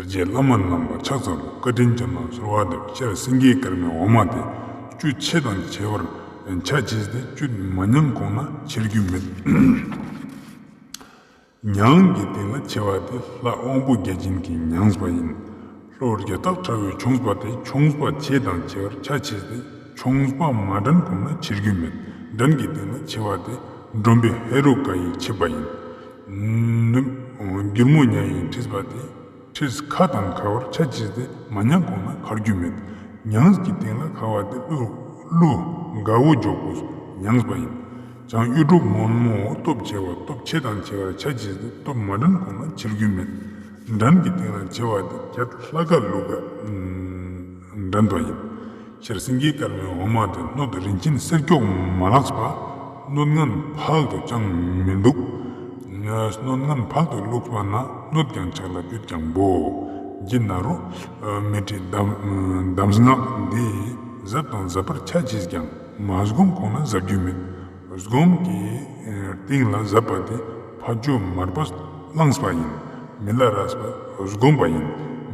རྗེ་བླ་མ་རྣམས་ལ་ཕྱག་འཚལ་ལོ། བཀའ་དྲིན་ཅན་ལ་གསོལ་བ་འདེབས། ཤར་སེང་གེ་དཀར་མོའི་འོ་མ་དེ། བཅུད་ཆེ་དང་ཆེ་བར་ཆ་ཅེས་ཏེ། བཅུད་མ་མྱང་གོང་ན་ཆེར་རྒྱུ་མེད། མྱང་གི་སྟེང་ལ་ཆེ་བ་དེ་ལྷ་དབང་པོ་བརྒྱ་བྱིན་གྱིས་མྱངས་པ་ཡིན། གློ་བུར་རྒྱ་སྟག་ཁྲ་བོས་མཆོངས་པ་དེ། མཆོངས་པ་ཆེ་དང་ཆེ་བར་ཆ་ཅེས་ཏེ། མཆོངས་པ་མ་འགྲན་གོང་ན་ཆེར་རྒྱུ་མེད། འགྲན་གྱི་སྟེང་ལ་ཆེ་བ་དེ་འགྲོན་པོ་ཧེ་རུ་ཀ་ཡིས་ཕྱེས་པ་ཡིན། ནུབ་འགྱུར་མོ་ཉ་ཡིས་ཁྲིད་པ་དེ། ཁྲིད་ཁ་དང་ཁ་བར་ཆ་ཅེས་ཏེ། མ་མྱང་གོང་ན་ཁར་རྒྱུ་མེད། མྱང་གི་སྟེང་ལ་ཁ་བ་དེ་ཀླུ་ཀླུ་དགའ་བོ་འཇོག་པོས་མྱངས་པ་ཡིན། བྱང་གཡུ་འབྲུག་སྔོན་མོ་སྟོབས་ཆེ་བ། སྟོབས་ཆེ་དང་ཆེ་བར་ཆ་ཅེས་ཏེ། སྟོབས་མ་འགྲན་གོང་ན་ཆེར་རྒྱུ་མེད། འགྲན་གྱི་སྟེང་ལ་ཆེ་བ་དེ་བྱ་ལྷ་ཀ་ལུ་ཀ་འགྲན་པ་ཡིན། ཤར་སེང་གེ་དཀར་མོའི་འོ་མ་དེ། སྣོད་རིན་ཆེན་གསེར་སྐྱོགས་མ་ལགས་པ། སྣོད་ངན་ཕལ་དུ་ཅང་མི་འདུག། སྣོད་ངན་ཕལ་དུ་བླུགས་པ་ན། སྣོད་ཀྱང་ཆག་ལ་རྒྱུད་ཀྱང་བོ། ཇི་ན་རོ་མི་ཏྲའི་གདམས་གདམས་ངག་འདི། ཟབ་དང་ཟབ་པར་ཆ་ཅེས་ཀྱང་། མ་བསྒོམས་གོང་ན་ཟབ་རྒྱུ་མེད། བསྒོམས་ཀྱི་སྟེང་ལ་ཟབ་པ་དེ། ཕ་ཇོ་མར་པས་བླངས་པ་ཡིན། མི་ལ་རས་པས་བསྒོམས་པ་ཡིན།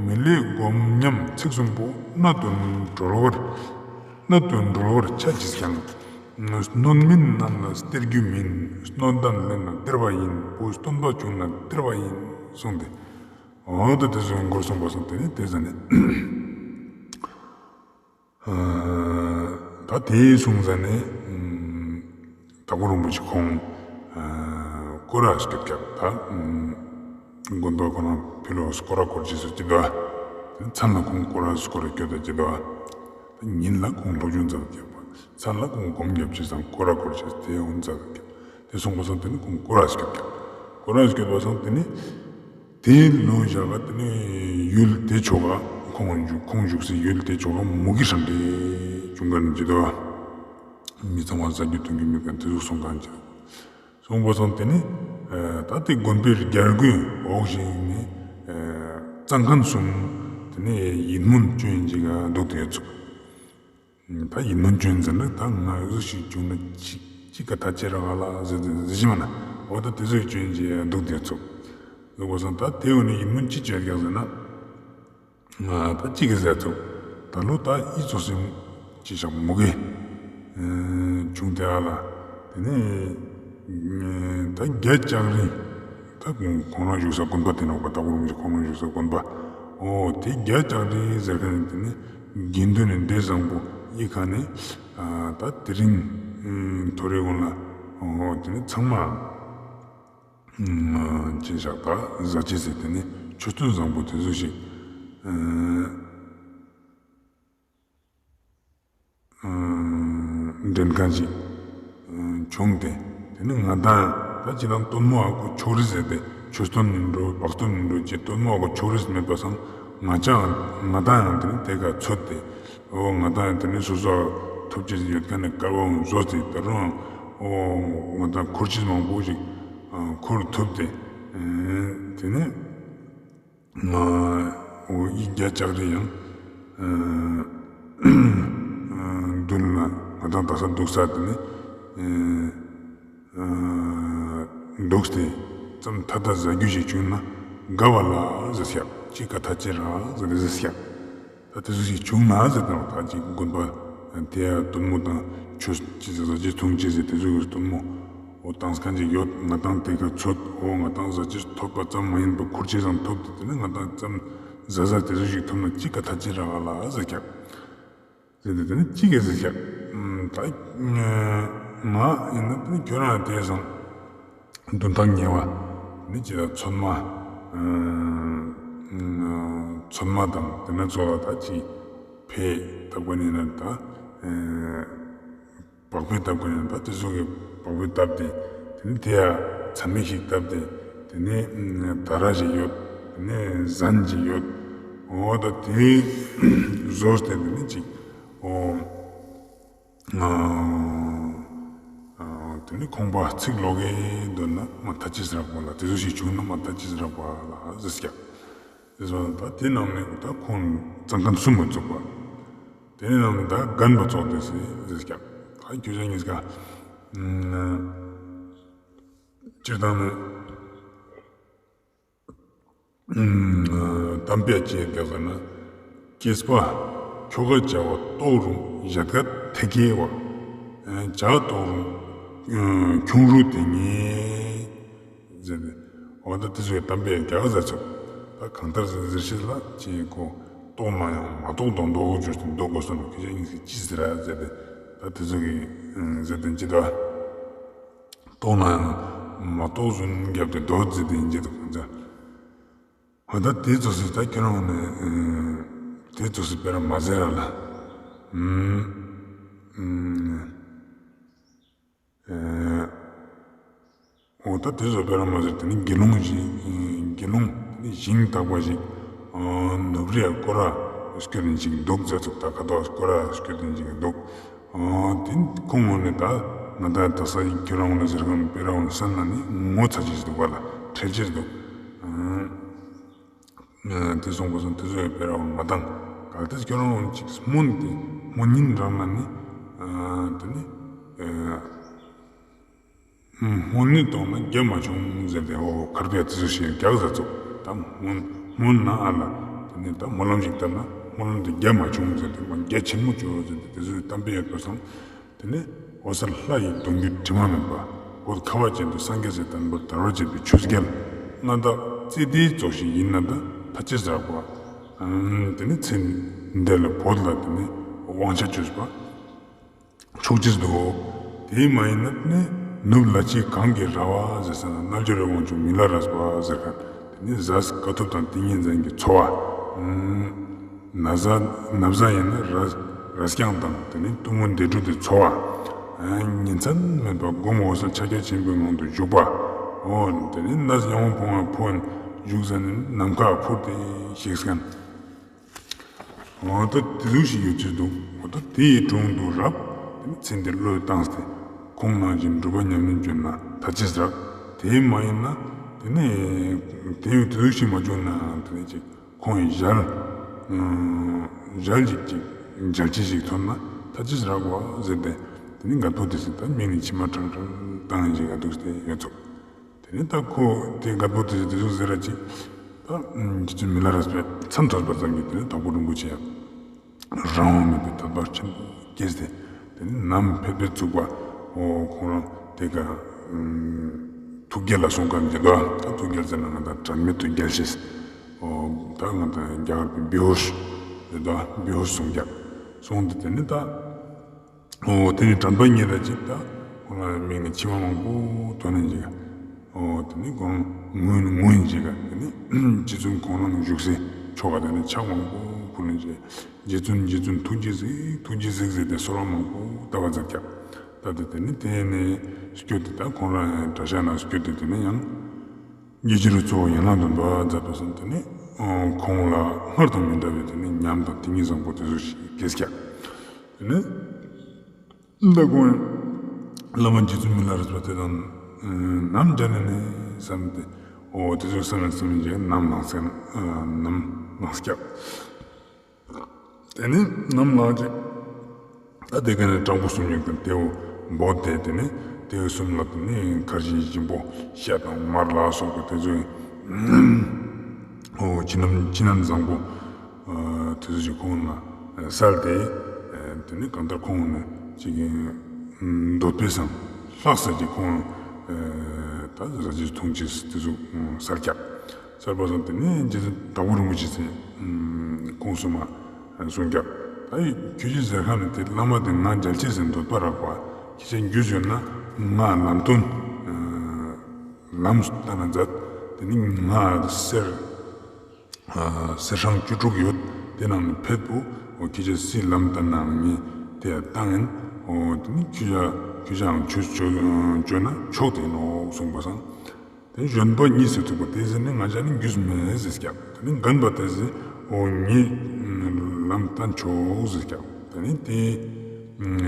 མི་ལའི་སྒོམ་ཉམས་ཚིག་གསུམ་པོ། གནད་དུ་གྲོལ་བར་གནད་དུ་གྲོལ་བར་ཆ་ཅེས་ཀྱང་། སྣོད་མིན་རྣམས་ལ་སྟེར་རྒྱུ་མིན། སྣོད་ལྡན་ལེན་ན་སྟེར་བ་ཡིན། བུ་སྟོན་པ་བྱུང་ན་སྟེར་བ་ཡིན་གསུངས་ཏེ། འོ་ད་དེ་ཙོགས་མགུར་གསུངས་པ་སང་དེ་ནི་དེ་ཟ་ནེ། ད་དེ་གསུངས་ཟ་ནེ། དྭགས་པོ་རིན་པོ་ཆེ་ཁོང་སྐོར་ར་སྐྱོད་ཀྱག། ད་དགོན་པ་ཁོ་རང་ཕི་ལོགས་སྐོར་ར་སྐོར་ཅེས་སུ་ཅི་དོ། མཚན་ལ་ཁོང་སྐོར་ར་སྐོར་ར་སྐྱོད་ད་ཅི་དོ། ཉིན་ལ་ཁོང་སློབ་སྦྱོང་མཛད་ཀྱག། མཚན་ལ་ཁོང་སྒོམ་རྒྱབ་ཅེས་སང་སྐོར་ར་སྐོར་ཅེས་དེ་འོང་མཛད་ཀྱག། དེ་སོང་པ་སང་དེ་ནི་ཁོང་སྐོར་ར་སྐྱོད་ཀྱག། སྐོར་ར་སྐྱོད་པ་སང་དེ་ནི་དེའི་ལུང་བཞག་ག་དེ་ནི་ཡུལ་དེ་ཕྱོགས་ག་ཁོང་བཞུགས་ཁོང་བཞུགས་སའི་ཡུལ་དེ་ཕྱོགས་ག་མུ་གེ་ཧྲན་ཏེ་བྱུང་ཁན་ཅིག་དོ། མི་ཚང་མ་ཟ་རྒྱུ་འཐུང་རྒྱུ་མེད་ཁན་དེ་ཟུག་སོང་ཁན་ཅིག་སོང་པ་སང་དེ་ནི་ད་དེ་དགོན་པའི་རྒྱལ་སྒོའི་འོག་ཞིག་ནི་གཙང་ཁང་གསུམ་དེ་ནི་ཡིད་སྨོན་སྐྱོན་ཅིག་ག་འདུག་སྟེ་ཡོད་ཚུག། ད་ཡིད་སྨོན་སྐྱོན་ཟེར་ན་ད་ང་ཟུག་ཞིག་བྱུང་ན་ཅི་ཅི་ག་ད་ཅི་ར་ག་ལ་ཟེར་ཟེར་ཞིག་མ་ན་འོ་ད་དེ་ཟུག་སྐྱོན་ཅིག་འདུག་སྟེ་ཚུག། དེ་བོ་སང་ད་དེ་བོ་ནི་ཡིན་མིན་ཅི་བྱེད་ཀྱག་ཟེར་ན། ང་ད་ཅི་གི་ཟེར་ཚུགས། ད་ལོ་ད་ཨི་ཙོགས་སེ་ཅི་ཞག་མོ་གེ་བྱུང་སྟེ་ཨ་ལ། དེ་ནས་ད་བརྒྱ་ལྕགས་རི། ད་ཁོང་རང་བཞུགས་ས་དགོན་པ་དེ་ནོག་པ། ད་གུ་རུ་ཁོང་རང་བཞུགས་ས་དགོན་པ། འོ་དེ་བརྒྱ་ལྕགས་རི་ཟེར་མཁན་དེ་ནི་དགེ་འདུན་ནི་སྡེ་བཟང་པོ་ཨི་ཁ་ནས་ད་དེ་རིང་ཐོ་རེ་གུན་ལ། འོ་དེ་ནི་ཚང་མ། ཅི་ཞག་ད་ཟ་ཅེས་ཟེར་དེ་ནི་ཆོས་སྟོན་བཟང་པོ་དེ་ཚོ་ཞིག་འདྲེན་མཁན་ཞིག་བྱུང་སྟེ། དེ་ནི་ང་དང་ད་ཅི་དང་སྟོན་མོ་ཨ་ཁུ་ཕྱོགས་རིས་ཟེར་ཏེ་ཆོས་སྟོན་ནི་འགྲོ་བག་སྟོན་ནི་འགྲོ་ཅེས་སྟོན་མོ་ཨ་ཁུ་ཕྱོགས་རིས་མེད་པ་སང་ང་ཅག་ང་དང་ཡང་དེ་ནི་དེ་ག་ཚོད་དེ། འོ་ང་དང་དེ་ནི་སོ་སོ་ཐོབ་ཅེས་ཡོད་མཁན་ནི་སྐལ་བ་བཟོ་སྟེ་ད་རུང་འོ་ང་དང་འཁོར་ཅེས་མང་པོ་ཞིག་འཁོར་ཐུབ་སྟེ། དེ་ནི་འོ་ཨི་བརྒྱ་ལྕགས་རི་ཡང་མདུན་ལ་ང་དང་ད་ས་འདུག་ས་དེ་ནི། འདུག་སྟེ་ཙམ་ཐ་ད་ཟ་རྒྱུ་ཞིག་བྱུང་ན་དགའ་བ་ལ་ཟེར་ཤག་ཅི་ག་ཐ་ཅི་ར་ཟེར་ཏེ་ཟེར་ཤག་ད་དེ་ཚོ་ཞིག་བྱུང་ན་ཟེར་ཏེ་ད་ཅིག་དགོན་པ་དེ་ཡ་སྟོན་མོ་དང་ཆོས་ཅི་ཟེར་ཟ་ཅི་འཐུང་ཅི་ཟེར་དེ་ཚོ་གི་སྟོན་མོ་འོ་བཏང་མཁན་ཅིག་ཡོད། ང་དང་དེ་ག་ཚོད་འོ་ང་དང་ཟ་ཅི་ཐོབ་པ་ཙམ་མ་ཡིན་པ་འཁོར་ཅེས་ཙམ་ཐོབ་སྟེ་དེ་ནི་ང་དང་ཙམ་ཟ་ཟ་དེ་ཚོ་ཞིག་ཐོབ་ན་ཅི་ག་ཐ་ཅི་ར་ག་ལ་ཟེར་ཤག་ཟེར་ཏེ་དེ་ནི་ཅི་ག་ཟེར་ཤག་ད་ང་ཡིན་ན་དེ་ནི་ཁྱོད་རང་དེ་སང་དོན་དག་ཉེ་བ་ནི་ཅི་ད་ཚོད་མ། ཚོད་མ་དང་དེ་ནི་ཚོད་ལ་ད་ཅི་ཕེ་ད་གོ་ནི་ན་ད་བག་ཕེ་ད་གོ་ནི་ན་ད་དེ་ཚོ་གི་བག་ཕེ་བཏབ་སྟེ་དེ་ནི་དེ་ཡ་ཚ་མིག་ཞིག་བཏབ་སྟེ་དེ་ནི་ད་ར་ཞིག་ཡོད། དེ་ནི་ཟན་ཞིག་ཡོད། འོ་ད་དེ་བཟོས་ཏེ་དེ་ནི་ཅིག་འོ། དེ་ནི་ཁོང་པ་ཚིག་ལོག་གེ་འདོན་ན་མ་ཐ་ཅི་ཟེར་རག་པ་ལ་དེ་ཚོ་ཞིག་བྱུང་ན་མ་ཐ་ཅི་ཟེར་རག་པ་ལ་ཟེར་ཤག་དེ་ཚོ་ད་དེ་ནང་ནས་ད་ཁོང་ཙང་ཁན་གསུམ་མ་བཙུགས་པ། དེ་ནང་ནས་ད་རྒན་པ་ཙོགས་དེ་ཟེར་ཟེར་ཤག་ད་ཁྱོད་ཅག་གཉིས་ཀ་སྤྱིར་བཏང་ནས། གཏམ་དཔེ་ཅི་ཡོད་ཟེར་ན། སྐྱེས་པ་ཁྱོ་ག་བྱ་བ་རྟོགས་རུང་ཞལ་དཀར་ཐེག་གེ་བ། བྱ་རྟོགས་རུང་ཁྱུང་རུ་དེ་ཉིད་ཟེར་ཏེ། འོ་ད་དེ་ཚོའི་གཏམ་དཔེ་རྒྱག་ཟེར་ཚུགས། ད་གང་ལྟར་ཟེར་ཟེར་ཤེས་ལ་ཅི་ཁོ་རྟོགས་ན་ཡང་མ་རྟོགས་མདོག་མདོག་བྱོས་ཏེ་འདུག་དགོས་སོ་ན་ཁྱེད་ཅག་གཉིས་ཀྱིས་ཅི་ཟེར་ར་ཟེར་ཏེ། ད་དེ་ཚོ་གི་ཟེར་ཏེ་ཅི་ད། རྟོགས་ན་ཡང་མ་རྟོགས་བཟུང་རྒྱབ་སྟེ་རྡོ་རྫི་དེ་ཡིན་གྱི་འདུག་ཁོང་ཚོ། འོ་ད་དེ་ཚོ་སི་ད་ཁྱོད་རང་ནས་དེ་ཚོ་སི་སྤེ་ར་མ་ཟེར་ར་ལ། འོ་ད་དེ་ཚོ་སྤེ་ར་མ་ཟེར། དེ་ནི་དགེ་སློང་ཞིག་དགེ་སློང་དེ་ནི་ཞིང་དག་པ་ཞིག་ནུབ་རི་ཡ་སྐོར་ར་སྐྱོད་ནི་ཞིག་འདུག་ཟེར་ཚུགས། ད་ཁ་ཐོག་སྐོར་ར་སྐྱོད་ནི་ཞིག་འདུག་དེ་ཁོང་ངོ་ནས་ད་ང་ད་ད་ས་ཡི་ཁྱོད་རང་ངོ་ནས་ཟེར་གམ་སྤེ་ར་འོ་ནས་སན་ན་ནི་ངོ་ཚ་ཅེས་འདུག་པ་ལ་ཁྲེལ་ཅེས་འདུག་དེ་སོང་པ་སོང་དེ་ཚོ་ཡི་སྤེ་ར་འོ་མ་བཏང་། གལ་ཏེ་ཁྱོད་རང་ངོ་ནས་ཅིག་སྨོན་ཏེ་སྨོན་ཉིན་རང་ན་ནི་དེ་ནི་སྨོན་ནི་གཏོང་ན་རྒྱ་མ་བྱུང་ཟེར་ཏེ། འོ་ཁར་པའི་དེ་ཚོ་ཞིག་རྒྱག་ཟེར་ཚུགས། ད་སྨོན་སྨོན་ན་ཨ་ལ་དེ་ནི་ད་སྨོན་ལམ་ཞིག་བཏབ་ན་སྨོན་ལམ་དེ་རྒྱ་མ་བྱུང་ཟེར་ཏེ་མ་རྒྱ་ཆེན་མོ་བྱུང་ཟེར་ཏེ་དེ་ཚོའི་གཏམ་དཔེ་ཡོད་པ་སང་། དེ་ནས་འོད་གསལ་ལྷ་ཡི་གདུང་རྒྱུད་དྲི་མ་མེད་པ། འོད་ཁ་བ་ཅན་དུ་སངས་རྒྱས་སི་བསྟན་པ་དར་བར་བྱེད་པའི་ཆོས་རྒྱལ་མངའ་བདག་ཙི་ཏའི་ཙོགས་ཤིག་ཡིན་ན་ད་ཐ་ཆད་ཟེར་བ། དེ་ནི་ཚེ་འདི་ལ་བོད་ལ་དེ་ནི་དབང་ཆ་བཅོས་པ་ཆོག་ཅེས་འདུག་དེ་མ་ཡིན་ན་དེ་ནི་ནུབ་ལ་ཕྱི་གངས་ཀྱི་ར་བ་ཟེར་ས་ན་རྣལ་འབྱོར་རི་དབང་ཕྱུག་མི་ལ་རས་པ་ཟེར་མཁན་དེ་ནི་ཟས་དཀའ་ཐུབ་དང་ཏིང་ངེ་འཛིན་གྱི་འཚོ་བ། ན་བཟའ་ན་བཟའ་ཡིན་ན་རས་རས་རྐྱང་དང་དེ་ནི་གཏུམ་མོ་འདས་གྲོལ་དེ་འཚོ་བ། ཉིན་མཚན་མེད་པར་སྒོམ་འོད་གསལ་ཕྱག་རྒྱ་ཆེན་པོའི་ངང་དུ་བཞུགས་པ། འོ་དེ་ནི་ནས་ཡང་བ་ཕུང་བ་ཕུང་བ་བཞུགས་ས་ནི་ནམ་མཁའ་འཕུར་ཏེ་ཞིག་མཁན། འོ་ད་དེ་ཚོ་ཞིག་ཡོད་ཅེས་འདུག་འོ་ད་དེ་ཡི་དྲུང་དུ་རབ་དེ་ནི་ཚེ་འདིར་བློས་བཏང་སྟེ་ཁོང་ནང་བཞིན་སྒྲུབ་པ་ཉམས་ལེན་བྱོས་ན་ཐ་ཆད་ཟེར། དེ་མ་ཡིན་ན་དེ་ནི་དེ་ཡི་དེ་ཚོ་ཞིག་མ་བྱུང་ན་དེ་ནི་ཅིག་ཁོང་ཡི་ཞལ། ཞལ་ཅིག་ཅིག་མཇལ་ཅེས་ཤིག་ཐོབ་ན་ཐ་ཆད་རག་པ་ཟེར་ཏེ། དེ་ནི་རྒད་པོ་དེ་ཚོ་ད་མིག་ནས་མཆི་མ་ཁྲང་ཁྲང་བཏང་ཞིག་ག་འདུག་སྟེ་ཡོད་ཚུགས། དེ་ནས་ད་ཁོ་དེ་རྒད་པོ་དེ་དེ་ཚོ་ཟེར་ར་ཅིག་ད་རྗེ་བཙུན་མི་ལ་རས་པའི་མཚམས་ཐོས་པ་ཙམ་གྱིས་དེ་ནས་དྭགས་པོ་རིན་པོ་ཆེ་ཡང་རང་དབང་མེད་པའི་དད་པ་ཆེན་པོ་སྐྱེས་ཏེ། དེ་ནས་ནམ་ཕེབས་པའི་ཚུགས་པ་འོ་ཁོང་རང་དེ་ག་ཐུགས་རྒྱལ་ལ་སོང་ཁན་ཅིག་འདུག་ད་ཐུགས་རྒྱལ་ཟེར་ན་ང་དང་དྲན་མེད་ཐུགས་རྒྱལ་ཞེས། འོ་ད་ང་དང་རྒྱ་གར་པའི་བེ་ཧོཤ་ཟེར་འདུག་བེ་ཧོཤ་སོང་རྒྱབ་སོང་སྟེ་དེ་ནས་ད། འོ་དེ་ནི་དྲན་པ་རྙེད་ད་ཅིག་ད་ཁོང་ལ་མིག་ནས་མཆི་མ་མང་པོ་ཐོན་ནས་ཅིག་འོ་དེ་ནི་ཁོང་ངུ་ངུ་ཡིན་ཅིག་དེ་ནི་རྗེ་བཙུན་ཁོང་རང་བཞུགས་སའི་ཕྱོགས་ཀ་དེ་ནི་ཕྱག་མང་པོ་ཕུལ་ནས་ཅིག་རྗེ་བཙུན་རྗེ་བཙུན་ཐུགས་རྗེས་གཟིགས་ཐུགས་རྗེས་གཟིགས་ཟེར་ཏེ་གསོལ་བ་མང་པོ་བཏབ་པ་མཛད་ཀྱག་ད་དེ་དེ་ནི་དེ་ནས་སྐྱོད་དེ་ད་ཁོང་རང་གྲྭ་ཤག་ནང་སྐྱོད་དེ་དེ་ནི་ཡང་། རྗེ་རྗེ་རུ་གཙོ་བོ་ཡན་ལག་བདུན་པ་མཛད་པ་སོང་དེ་ནས་ཁོང་ལ་སྔར་དང་མི་འདྲ་བའི་དེ་ནས་ཉམས་དང་ཏིང་ངེ་གཙང་པོ་དེ་ཚོ་ཞིག་སྐྱེས་ཀྱག་དེ་ནས་ད་ཁོང་བླ་མ་རྗེ་བཙུན་མི་ལ་རས་པ་དེ་དང་ནམ་མཇལ་ནས་ནི་བསམ་སྟེ་འོ་དེ་ཚོ་བསམ་ནས་བསམ་ནས་ནམ་ལངས་ཀྱག་ནམ་ལངས་ཀྱག་དེ་ནས་ནམ་ལངས་ཅིག་ད་དེ་ག་ནས་སྤྲང་པོ་གསུམ་ཡོད་ཀྱང་དེའུ་འབོད་དེ་དེ་ནས་དེའུ་གསུམ་ལ་དེ་ནས་མཁར་ཆེན་ཆེན་པོ་ཤ་དང་མར་ལ་སོགས་པ་དེ་ཚོའི་འོ་ཕྱི་ནང་ཕྱི་ནང་བཟང་པོ་དེ་ཚོ་ཞིག་ཁོང་ལ་སལ་ཏེ་དེ་ནས་གང་ལྟར་ཁོང་ནས་ཅིག་འདོད་པའི་སང་ལྷག་ས་ཅིག་ཁོང་ད་ར་ཅིག་ཐུང་ཅིག་དེ་ཚོ་སལ་ཀྱག་གསར་པ་སོང་དེ་ནས་རྗེ་བཙུན་དྭགས་པོ་རིན་པོ་ཆེ་ཟེར་ཁོང་གསུམ་མ་གསུང་རྒྱབ། ད་ཡི་ཁྱོད་ཀྱི་ཟེར་ཁ་ནས་དེ་བླ་མ་དེ་ང་མཇལ་ཅེས་ཟེར་འདོད་པ་རག་པ་ཁྱེད་ཅག་རྒྱུས་ཡོད་ན་ང་ལམ་སྟོན་ལམ་ལྟ་ན་མཛད། དེ་ནི་ང་གསེར་གསེར་སྲང་བཅུ་དྲུག་ཡོད། དེ་ནང་ནས་ཕེབས་པོ་འོ་ཁྱེད་ཅག་སྲིད་ལམ་ལྟ་ན་ངས་དེ་བཏང་ཡིན། འོ་དེ་ནི་ཁྱོད་ཅག་ཁྱོད་ཅག་ཆོས་བཅོ་ན་ཆོག་དེ་ནོག་གསུངས་པ་སང་། དེ་གཞོན་པ་གཉིས་སུ་ཐུག་པ་དེ་ཟེར་ནས་ང་ཅག་ནི་རྒྱུས་མེད་ཟེར་ཀྱག་དེ་ནི་རྒན་པ་དེ་ཟེར་འོ་ངས་ལམ་བསྟན་ཆོག་ཟེར་ཀྱག་དེ་ནི་དེ་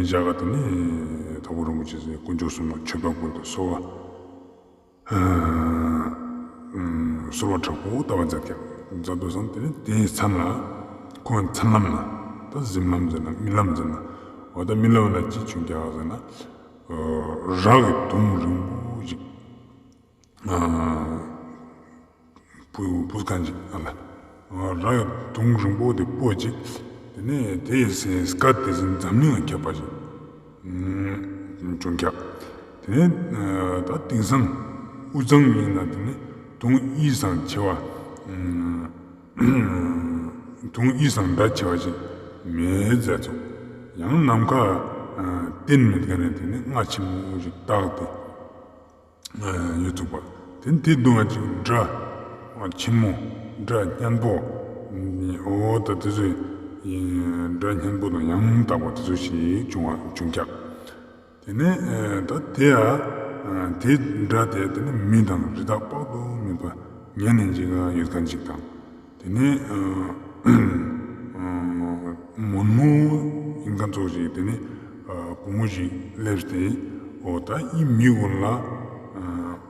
ཞག་ག་དེ་ནི་དྭགས་པོ་རིན་པོ་ཆེ་ཟེར་དཀོན་མཆོག་གསུམ་ལ་མཆོད་པ་ཕུལ་ཏེ་གསོལ་བ་གསོལ་བ་དྲག་པོ་བཏབ་པ་མཛད་ཀྱག་མཛད་དུས་སང་དེ་ནི་དེའི་མཚན་ལ་ཁོང་མཚན་ལམ་ན་ད་གཟིམ་ལམ་ཟེར་ན་རྨི་ལམ་ཟེར་ན་འོ་ད་རྨི་ལམ་ན་ཅི་བྱུང་ཀྱག་ཟེར་ན་རག་གི་དུང་རིང་པོ་ཞིག་ཨ་བུ་བུ་གང་ཅིག་ཨ་ལ། ཨ་ར་ཡ་དུང་རིང་པོ་དེ་སྤོ་ཅིག་དེ་ནས་དེ་ཡི་སེ་སྐད་དེ་ཟིན་འཛམ་གླིང་ལ་ཁྱབ་པ་ཞིག་བྱུང་ཀྱག་དེ་ནས་ད་དེང་སང་དབུས་གཙང་ཡིན་ན་དེ་ནས་དུང་ཡིད་སང་ཆེ་བ་དུང་ཡིད་སང་འདྲ་ཆེ་བ་ཞིག་མེད་ཟེར་ཚོ། ཡང་ནམ་མཁའ་རྟེན་མེད་མཁན་ནས་དེ་ནས་རྔ་ཆེན་མོ་ཞིག་བཏགས་ཏེ། ཡོད་ཚུགས་པ། དེ་དེ་སྡུག་བསྔལ་ཅིག་སྒྲ་ཆེན་མོ་སྒྲ་སྙན་པོ་འོ་ད་དེ་ཚོ་སྒྲ་སྙན་པོ་དང་ཡང་དག་པ་དེ་ཚོ་ཞིག་བྱུང་བ་བྱུང་ཀྱག་དེ་ནས་ད་དེ་ཡ་དེ་སྒྲ་དེ་དེ་ནས་མི་དང་རི་དྭགས་དཔག་ཏུ་མེད་པ་ཉན་ནས་འཇིག་ཡོད་མཁན་ཅིག་དང་། དེ་ནས་མོན་མོ་ཡིན་མཁན་ཚོགས་ཤིག་དེ་ནས་བུ་མོ་ཞིག་སླེབས་ཏེ་འོ་ད་ཨི་མི་ཀུན་ལ་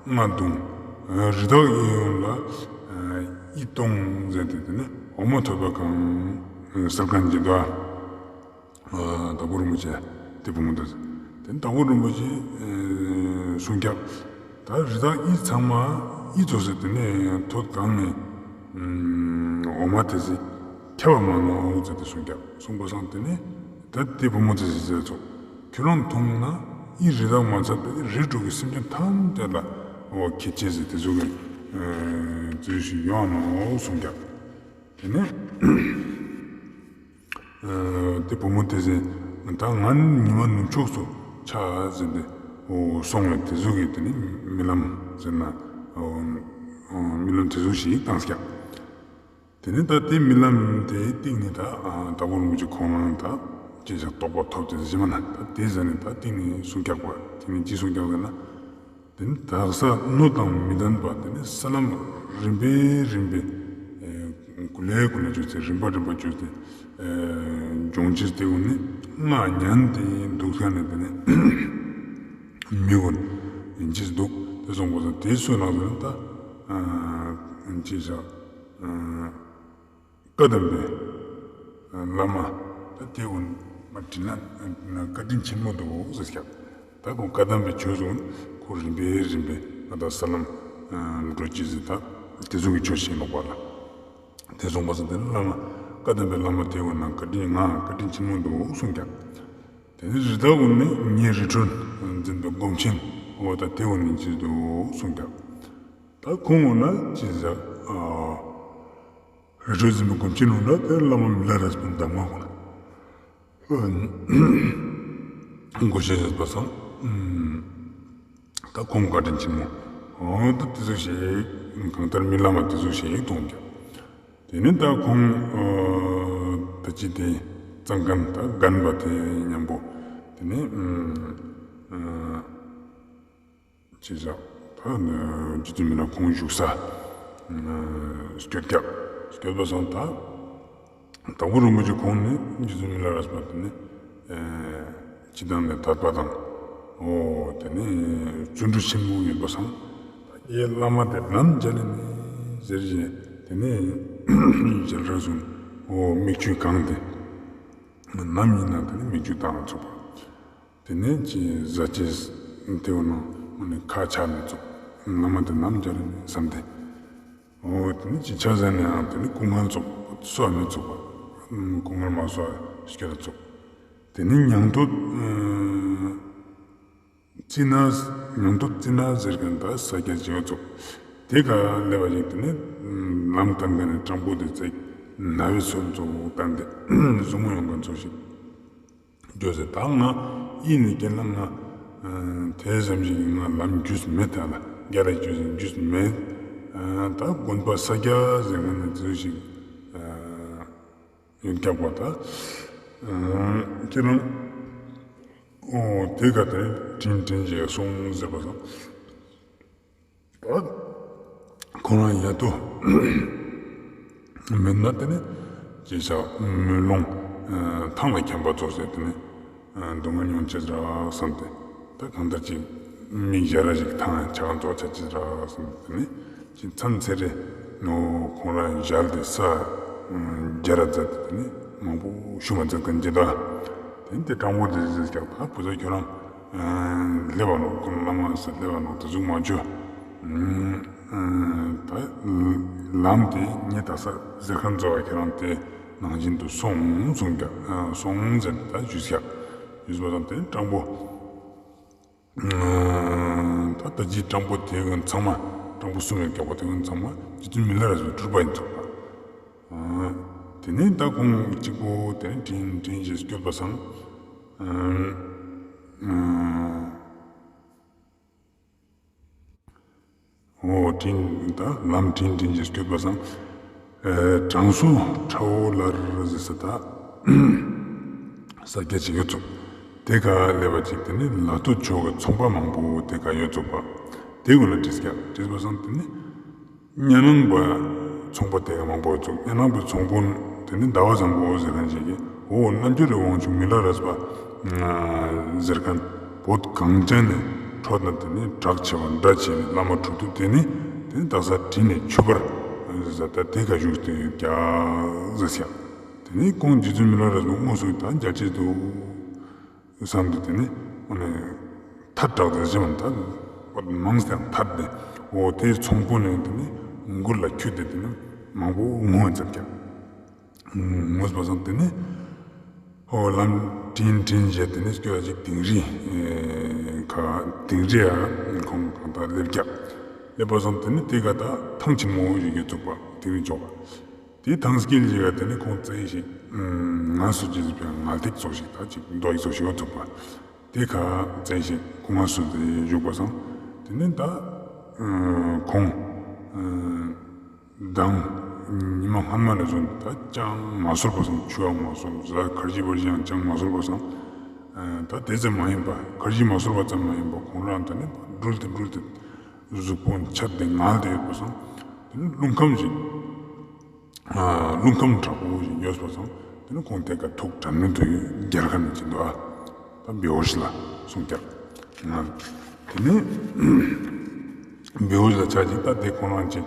རྔ་བརྡུང་། རི་དྭགས་ཨི་ཀུན་ལ་ཨི་གཏོང་ཟེར་ཏེ་དེ་ནས་འོ་མ་ཐོད་པ་གང་ཟེར་མཁན་ཅིག་འདུག་དྭགས་པོ་རིན་པོ་ཆེ་དེ་བུ་མོ་དེ་དེ་དྭགས་པོ་རིན་པོ་ཆེ་གསུང་ཀྱག་ད་རི་དྭགས་ཨི་ཚང་མ་ཨི་ཚོགས་སེ་དེ་ནས་ཐོད་གང་ནས་འོ་མ་དེ་ཟིག་ཁྱབ་པ་མ་ནོག་ཟེར་ཏེ་གསུང་ཀྱག་གསུང་པ་སང་དེ་ནས་ད་དེ་བུ་མོ་དེ་ཟིག་ཟེར་ཚོགས་ཁྱོད་རང་མཐོང་ན་ཨི་རི་དྭགས་མ་ཚད་པའི་རི་དྲུག་གི་སེམས་ཅན་ཐམས་ཅད་ལ་འོ་ཁྱེད་ཆེ་ཟེར་དེ་ཟུག་གི་ཚུལ་ཞིག་ཡོང་ནོག་གསུང་ཀྱག་དེ་ནས། དེ་བུ་མོ་དེ་ཟེར། ད་ང་ཉི་མ་ནུབ་ཕྱོགས་སུ་ཆ་ཟེར་ཏེ་སོང་བས་དེ་ཟུག་གི་དེ་ནི་རྨི་ལམ་ཟེར་ན་རྨི་ལམ་དེ་ཟུག་ཞིག་བཏང་ཀྱག་དེ་ནི་ད་དེ་རྨི་ལམ་དེའི་སྟེང་ནས་ད་དྭགས་པོ་རིན་པོ་ཆེ་ཁོང་རང་ད་ཅི་བྱ་རྟོགས་པ་ཐོབ་སྟེ་ཟེར་མ་ན་ད་དེ་ཟེར་ནས་ད་སྟེང་ནས་གསུང་ཀྱག་པ་དེ་ནི་ཅི་གསུང་ཀྱག་ཟེར་ན། དེ་ནི་དག་ས་གནོད་དང་མི་ལྡན་པ་དེ་ནི་ས་ལམ་རིམ་པས་རིམ་པས་ཀུ་ལེ་ཀུ་ལེ་བཅོས་ཏེ་རིམ་པ་རིམ་པ་བཅོས་ཏེ་འབྱུང་ཅེས་དེ་ཀུན་ནི་རྔ་ཉན་ཏེ་འདུག་ས་ནས་དེ་ནི་མི་ཀུན་ཡིན་ཅེས་འདུག་དེ་སོང་པ་སང་དེ་སུ་ལ་ཟེར་ན་ད་ཅི་བྱ། བཀའ་གདམས་པའི་བླ་མ་ད་དེ་ཀུན་མ་དྲིན་ལན་བཀའ་དྲིན་ཆེན་མོ་འདུག་ཟེར་ཀྱག་ད་ཁོང་བཀའ་གདམས་པའི་ཆོས་སུ་ཁོ་རིམ་པས་རིམ་པས་ ང་དང་ས་ལམ་འགྲོ་ཅེས་ཟེར་ད་དེ་ཟུག་གི་ཆོས་ཤིག་ནོག་པ་ལ། དེ་སོང་པ་སང་དེ་ནི་བླ་མ་བཀའ་གདམས་པའི་བླ་མ་དེ་བོ་ན་བཀའ་དྲིན་ང་བཀའ་དྲིན་ཆེན་མོ་འདུག་གསུངས་ཀྱག། དེ་ནི་རི་དྭགས་བོ་ནི་ངའི་རི་ཁྲོད་འཛིན་པའི་སྒོམ་ཆེན་འོ་ད་དེ་བོ་ནི་ཅི་འདུག་གསུངས་ཀྱག། ད་ཁོང་འོ་ན་ཅི་ཟེར། རི་ཁྲོད་འཛིན་པའི་སྒོམ་ཆེན་འོ་ན་དེ་བླ་མ་མི་ལ་རས་པའི་གདམས་ངག་འོ་ན། གོ་ཤེས་ཟེར་པ་སང་། ད་ཁོང་བཀའ་དྲིན་ཆེན་མོ། འོ་ད་དེ་ཟུག་ཞིག་གང་ལྟར་མི་ལ་མ་དེ་ཟུག་ཞིག་མཐོང་ཀྱག། དེ་ནི་ད་ཁོང་ད་ཅི་དེ་གཙང་ཁང་ད་རྒན་པ་དེ་མཉམ་པོ་དེ་ནི་ཅི་ཟེར་ད་རྗེ་བཙུན་མི་ལ་ཁོང་བཞུགས་ས་སྐྱོད་ཀྱག། སྐྱོད་པ་སང་ད་དྭགས་པོ་རིན་པོ་ཆེ་ཁོང་ནི་རྗེ་བཙུན་མི་ལ་རས་པ་དེ་ནི་སྤྱི་བཏང་ནས་དད་པ་དང་འོ་དེ་ནི་བརྩོན་འགྲུས་ཆེན་མོ་ཡོད་པ་སང་ད་ངའི་བླ་མ་དེ་ནམ་མཇལ་ལེ་ནི་ཟེར་བཞིན་དེ་ནི་མཇལ་ར་སོང་འོ་མིག་ཆུ་གང་དེ་ནམ་ཡིན་ན་དེ་ནི་མིག་ཆུ་བཏང་ཚུགས་པ། དེ་ནས་ཅི་ཟ་ཅེས་དེ་བོ་ནང་ཁ་ཆག་མི་ཚུགས། བླ་མ་དེ་ནམ་མཇལ་ནས་བསམ་སྟེ། འོ་དེ་ནས་ཅི་ཆ་ཟ་ནའང་དེ་ནི་སྐུ་ངལ་ཚུགས་གསོ་མི་ཚུགས་པ། སྐུ་ངལ་མ་གསོ་སྐྱོད་ཚུགས། དེ་ནས་ཉང་སྟོད་ཙི་ན་ཉང་སྟོད་ཙི་ན་ཟེར་མཁན་ད་ས་སྐྱ་བྱེ་བ་ཚུགས། དེ་ག་ལེ་བ་ཞིག་དེ་ནས་ལམ་བསྟན་མཁན་ནི་སྤྲང་པོ་དེ་ཙིག་ན་བའི་སོན་ཚུགས་བསྟན་ཏེ་ཟུག་མོ་ཡོང་མཁན་ཚུགས་ཤིག་འགྱོ་ཟེར། ད་ང་ཡིན་ནི་རྐྱེན་ལ་ང་དེ་ཙམ་ཞིག་ང་ལམ་རྒྱུས་མེད། ད་ལ་རྒྱ་ལ་རྒྱུས་རྒྱུས་མེད། ད་དགོན་པ་ས་སྐྱ་ཟེར་མཁན་ནི་ཙི་ཞིག་ཡོད་ཀྱག་པ་ད། ཁྱེད་རང་འོ་དེ་ག་དེ་དྲིན་དྲིན་ཞེས་སོང་ཟེར་བ་སང་། ད་ཁོ་རང་ཡ་ཏོ་མེད་ན་དེ་ནི་ཅི་ཆ་མེ་ལོང་ཐང་ལ་འཁྱམས་པ་ཚོགས་ཟེར་དེ་ནི་སྡུག་བསྔལ་མྱོང་ཅེས་རག་བསམ་སྟེ། ད་གང་ལྟར་ཅིག་མིག་ཞར་ར་ཞིག་ཐང་ཆག་ཚོགས་ཆ་ཅེས་རག་བསམ་སྟེ་དེ་ནི་ཅི་མཚམས་ཚེ་རེ་ནོ་ཁོང་རང་ཞལ་དེ་ས་རྒྱ་ར་མཛད་དེ་དེ་ནི་མང་པོ་ཞུ་མ་མཛད་མཁན་ཅི་ད། དེ་ནི་དེ་སྤྲང་པོ་དེ་ཟེར་ཀྱག་ད་བུ་ཚ་ཁྱོད་རང་སླེབས་པ་ནོ་ཁོང་བླ་མ་ས་སླེབས་པ་ནོ་དེ་ཟུག་མ་བྱོས། ད་ལམ་དེ་ངས་ད་ས་ཟེར་མཁན་ཚོ་བ་ཁྱེད་རང་དེ་ནང་བཞིན་དུ་སོང་སོང་ཀྱག་སོང་ཟེར་ད་ཞུས་ཀྱག་ཞུས་པ་དང་དེ་སྤྲང་པོ། ད་ད་ཅི་སྤྲང་པོ་དེ་ཀུན་ཚང་མ་སྤྲང་པོ་གསུམ་ཡོད་ཀྱག་པ་དེ་ཀུན་ཚང་མ་རྗེ་བཙུན་མི་ལ་རས་པའི་སྤྲུལ་པ་ཡིན་ཚུགས་པ། དེ་ནས་ད་ཁོང་གཅིག་པོ་དེ་ནས་དྲིན་དྲིན་ཞེས་སྐྱོད་པ་སང་། འོ་དྲིན་ད་ལམ་དྲིན་དྲིན་ཞེས་སྐྱོད་པ་སང་། དྲང་སྲོང་ཁྲ་བོ་ལར་ཟེར་ས་ད་ས་སྐྱ་ཅིག་ཡོད་ཚུགས། དེ་ག་ལེ་བ་ཅིག་དེ་ནི་ལ་སྟོད་ཕྱོགས་ཀྱི་ཚོང་པ་མང་པོ་དེ་ག་ཡོད་ཚུགས་པ། དེ་ཀུན་ལ་དྲིས་ཀྱག་དྲིས་པ་སང་དེ་ནི་གཉའ་ནང་པ་ཚོང་པ་དེ་ག་མང་པོ་ཡོད་ཚུགས། གཉའ་ནང་པའི་ཚོང་དཔོན་དེ་ནི་ཟླ་བ་བཟང་པོ་ཟེར་མཁན་ཞིག་གིས་འོ་རྣལ་འབྱོར་རི་དབང་ཕྱུག་མི་ལ་རས་པ་ཟེར་མཁན་བོད་གངས་ཅན་ནི་ཁྲོད་ན་དེ་ནི་གྲགས་ཆེ་བ་འདྲ་ཆེ་བའི་བླ་མ་གྲུབ་ཐོབ་དེ་ནི་དེ་ནི་དག་ས་དྲིན་ནས་ཆོད་པར་ཟེར་ད་དེ་ག་བཞུགས་ཏེ་ཡོད་ཀྱག་ཟེར་ཀྱག། དེ་ནས་ཁོང་རྗེ་བཙུན་མི་ལ་རས་པ་དངོས་སུ་ད་མཇལ་ཅེས་འདུག་བསམ་སྟེ་དེ་ནས་ཨ་ནི་ཐད་དྲགས་ཏེ་ཟེར་མ་ཐད་མང་སྟེ་ཐད་དེ་འོ་དེའི་ཚོང་དཔོན་ནས་དེ་ནས་མགུར་ལ་འཁྱུད་དེ་དེ་ནས་མང་པོ་ངུ་བ་མཛད་ཀྱག། ངུས་པ་སང་དེ་ནས་འོ་ལམ་དྲིན་དྲིན་བྱས་དེ་ནས་སྐྱོ་ཅིག་དིང་རི་ཁ་དིང་རི་ཡ་ཁོང་གང་ལྟར་སླེབས་ཀྱག། སླེབས་པ་སང་དེ་ནས་དེ་ག་ད་ཐང་ཆེན་མོ་ཞིག་ཡོད་ཚུགས་པ་དིང་རི་ཕྱོགས་པ། དེའི་ཐང་དཀྱིལ་ཞིག་ག་དེ་ནས་ཁོང་བཙལ་ཞིག་ངལ་གསོ་ཅེས་ཟེར་བའི་ངལ་སྟེགས་ཙོགས་ཤིག་ད་ཅིག་རྡོ་ཡིག་ཙོགས་ཤིག་ཡོད་ཚུགས་པ། དེ་ཁ་བཙལ་ཞིག་ཁོང་ངལ་གསོ་སྟེ་བཞུགས་པ་སང་དེ་ནས་ད་ཁོང་མདང་ཉི་མ་སྔན་མ་ནས་བཟུང་ད་ཅང་མ་གསོལ་བ་སང་ཆུ་ཡང་མ་གསོལ་ཟ་ཁར་ཇི་བར་ཇི་ཡང་ཅང་མ་གསོལ་བ་སང་ད་དེ་ཙམ་མ་ཡིན་པ་ཁར་ཇི་མ་གསོལ་བ་ཙམ་མ་ཡིན་པ་ཁོང་རང་དེ་ནས་འགྲུལ་ཏེ་འགྲུལ་ཏེ་གཟུགས་པོ་འཆད་དེ་ངལ་ཏེ་ཡོད་པ་སང་དེ་ནས་རླུང་ཁམས་ཤིག་རླུང་ཁམས་དྲག་པོ་ཞིག་ཡོད་པ་སང་དེ་ནི་ཁོང་དེ་ཀ་ཐུགས་དྲན་མེད་དུ་རྒྱལ་ཁ་ནས་ཅི་འདུག་ཨ་ད་བེའུ་ཤི་ལ་གསུངས་ཀྱག་ང་། དེ་ནས་བེའུ་ཤི་ལ་ཆ་ཅིག་ད་དེ་ཁོང་རང་ཅིག་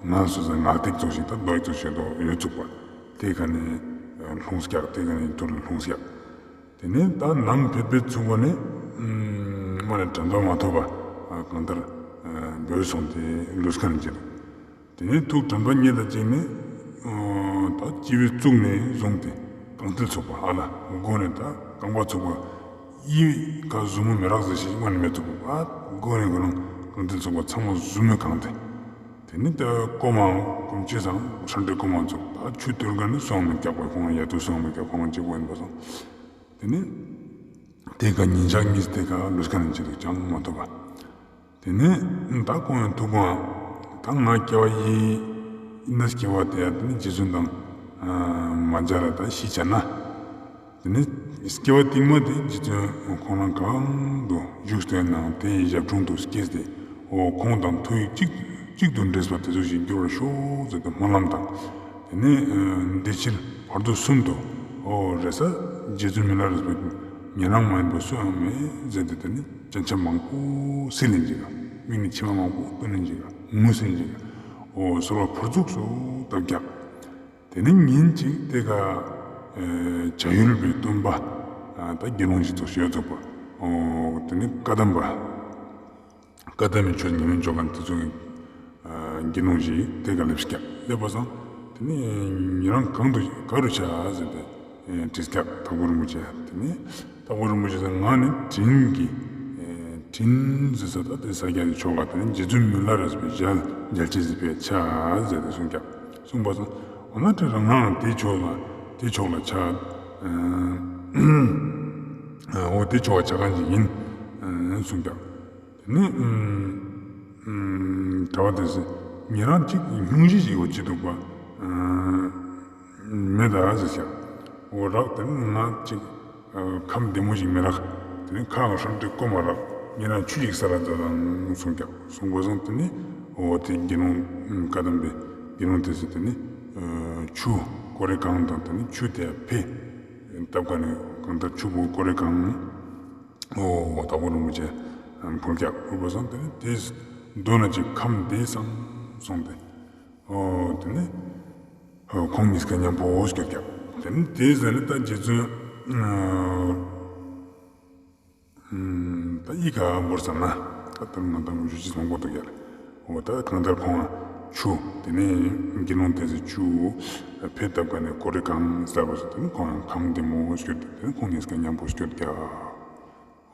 ངལ་གསོ་ས་ངལ་སྟེགས་ཙོགས་ཤིག་ད་རྡོ་ཡིག་ཙོགས་ཤིག་ད་ཡོད་ཚུགས་པ། དེ་ཀ་ནས་ལྷུང་ཀྱག། དེ་ཀ་ནས་དུར་ལྷུང་ཀྱག། དེ་ནས་ད་ནམ་ཕེད་ཕེད་ཚུགས་པ་ནས་མ་ནས་དྲན་པ་མ་ཐོབ་པ་གང་ལྟར་ འབོད་སོང་སྟེ་ལུས་ཁན་ཅིག་དུག། ཏེ་ནེ་ཐུགས་དྲན་པ་རྙེད་ད་ཅིག་ནེ་ད་སྐྱེ་བའི་གཙུག་ནེ་བཟུང་སྟེ་རྐང་མཐིལ་ཚུགས་པ་ཧ་ལ་མགོ་ནེ་ད་རྐང་པ་ཚུགས་པ་ཡི་ག་ཟུར་མོ་མི་རག་ཟེར་ཞིག་མ་ནེ་མི་ཚུགས་པ་མགོ་ནེ་ཁོ་རང་རྐང་མཐིལ་ཚུགས་པ་ཚང་མ་ཟུར་མོ་གང་སྟེ། ཏེ་ནེ་ད་ཀོ་མ་ཀུམ་ཅི་སང་ཧྲན་ཏེ་ཀོ་མ་ཚུགས་ད་ཆུ་གཏོར་ག་ནེ་སོང་མི་རྒྱག་པ་ཁོང་ཡ་དུ་སོང་མི་རྒྱག་ཁོང་ཅིག་པོ་ཡིན་པ་སང་། ཏེ་ནེ་ཏེ་ཀ་ཉིན་ཞག་གཉིས་ཏེ་ཀ་ལུས་ཁན་ཅིག་དུག་ཅང་མ་ཐུབ་པ། ཏེ་ནེ་ད་ཁོང་ཡང་ཐུག་གོ་ད་ང་སྐྱེ་བ་ཡི་ན་སྐྱེ་བ་ཏེ་ཡ་ཏེ་ནེ་རྗེ་བཙུན་དང་མ་མཇལ་ལ་ད་ཤི་ཆ་ན། ཏེ་ནེ་སྐྱེ་བ་རྟིང་མ་ཏེ་རྗེ་བཙུན་ཁོང་རང་གང་དུ་བཞུགས་ཏེ་ནང་ཏེ་ཡི་ཞབས་དྲུང་དུ་སྐྱེས་ཏེ་འོ་ཁོང་དང་ཐུགས་ཡིད་གཅིག་གཅིག་ཏུ་འདྲེས་པ་ཏེ་ཚོ་ཞིག་འགྱུར་བར་ཤོག་ཟེར་ཏེ་སྨོན་ལམ་དང་། ཏེ་ནེ་འདི་ཕྱིར་བར་དོ་གསུམ་དུ་འོ་རེ་ས་རྗེ་བཙུན་མི་ལ་རས་པ་ཉེ་རང་མ་ཡིན་པ་སུ་ཡང་མེད་ཟེར་ཏེ་ཏེ་ནེ་སྤྱན་ཆབ་མང་པོ་སིལ་ལེན་ཅིག་ག་མིག་ནེ་མཆི་མ་མང་པོ་བཏོན་ལེན་ཅིག་ག་ངུ་སེན་ཅིག་ག་འོ་གསོལ་བ་ཕུར་ཚུགས་སུ་བཏབ་རྒྱག། ཏེ་ནེ་ཉིན་ཅིག་ཏེ་ཀ་ཨེ་བྱ་ཡུལ་པའི་སྟོན་པ་ཨ་ད་དགེ་སློང་ཞིག་ཚོགས་ཞེས་ཚོགས་པ་འོ་ཏེ་ནེ་བཀའ་གདམས་པ་བཀའ་གདམས་མི་ཆོས་ཉམས་ལེན་ཆོ་ག་ཏེ་ཚོ་ཨ་དགེ་སློང་ཞིག་ཏེ་ཀ་ལེབས་ཀྱག་ལེབས་པ་སང་ཏེ་ནེ་ཉེ་རང་གང་དུ་ག་རུ་ཆ་ཟེར་ཏེ་ཨེ་དྲིས་ཀྱག་དྭགས་པོ་རིན་པོ་ཆེ་ཏེ་ནེ་དྭགས་པོ་རིན་པོ་ཆེ་ཟེར་ང་ནི་དྲིན་གྱི་ཨེ་དྲིན་ཟེར་ས་ད་ཏེ་ས་སྐྱ་ནི་ཆོག་ག་ཏེ་ནེ་རྗེ་བཙུན་མི་ལ་རས་པའི་ཞལ་མཇལ་ཅེས་ཟེར་པའི་ཆ་ཟེར་ཏེ་གསུངས་ཀྱག་གསུངས་པ་སང་འོ་ན་ཏེ་རང་ང་ཏེ་ཕྱོགས་ལ་ཏེ་ཕྱོགས་ལ་ཆ་ཨ་འོ་ཏེ་ཕྱོགས་ལ་ཆ་ཁན་ཞིག་ཡིན་གསུངས་ཀྱག་ཏེ་ནེ་གྲྭ་པ་ཏེ་ཟེར་ཉེ་རང་ཅིག་སྙུང་གཞི་ཞིག་འོ་ཅི་དུག་པ་མེད་ད་ཟེར་ཀྱག་འོ་རག་ཏེ་ནེ་ང་ཅིག་ཁམས་བདེ་མོ་ཞིག་མི་རག། ཏེ་ནེ་ཁ་ག་ཧྲན་ཏེ་ཀོ་མ་རག། ཉེ་རང་ཆུ་ཞིག་ས་ལ་ཛ་དང་གསུངས་ཀྱག་གསུངས་པ་སང་ཏེ་ནེ་འོ་ཏེ་དགེ་སློང་བཀའ་གདམས་པའི་དགེ་སློང་ཏེ་ཟེར་ཏེ་ནེ་ཆུ་ཀོ་རེ་གང་དང་ཏེ་ནེ་ཆུ་ཏེ་ཕེ་བཏབ་ཀ་ནེ་གང་ལྟར་ཆུ་བོ་ཀོ་རེ་གང་འོ་དྭགས་པོ་རིན་པོ་ཆེ་ཕུལ་ཀྱག་ཕུལ་པ་སང་ཏེ་ནེ་ཏེ་མདོ་ན་ཅིག་ཁམས་བདེ་སང་སོང་སྟེ། འོ་ཏེ་ནེ་ཁོང་ཉིས་ཀ་ཉམ་པོ་སྐྱོད་ཀྱག། ཏེ་ནེ་ཏེ་ཟ་ནེ་ད་རྗེ་བཙུན་ད་ཡི་ག་བོར་ས་ན་ད་ལྟ་ང་དང་ཞུ་ཅེས་མང་པོ་དུག་ཡ་ལེ། འོ་ད་གང་ལྟར་ཁོང་ཆུ་ཏེ་ནེ་དགེ་སློང་ཏེ་ཟེར་ཆུ་ཕེ་བཏབ་ཀ་ནེ་ཀོ་རེ་གང་ཟེར་བ་སོ་ཏེ་ནེ་ཁོང་ཡང་ཁམས་བདེ་མོ་སྐྱོད་ཏེ་ཏེ་ནེ་ཁོང་ཉིས་ཀ་ཉམ་པོ་སྐྱོད་ཀྱག།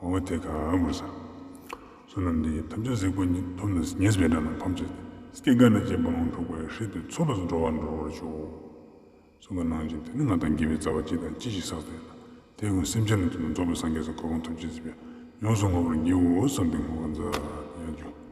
འོ་ཏེ་ཀ་མར་ས། བསོད་ནམས་འདི་ཡིས་ཐམས་ཅད་གཟིགས་པ་ཉིད། ཐོབ་ནས་ཉེས་པའི་དགྲ་རྣམས་ཕམ་བྱས་ཏེ། སྐྱེ་རྒ་ན་འཆིའི་རྦ་ཀློང་འཁྲུགས་པའི། སྲིད་པའི་མཚོ་ལས་འགྲོ་བ་སྒྲོལ་བར་ཤོག། གསུངས་པ་ནང་བཞིན་ཏེ་ནེ་ང་དང་དགེ་བའི་རྩ་བ་ཅི་དང་ཅི་ཞིག་བསགས་ཏེ་ཡོད་ན་ཏེ་ཀུན་སེམས་ཅན་རྣམས་ཀྱི་རྫོགས་པའི་སངས་རྒྱས་སུ་གོ་འཕང་ཐོབ་ཅེས་སི་ཕིའ་ཡོངས་སུ་བསྔོ་བར་བགྱིའོ་བསམ་སྟེ་བསྔོ་བ་མཛད་ཡ་འཇུ།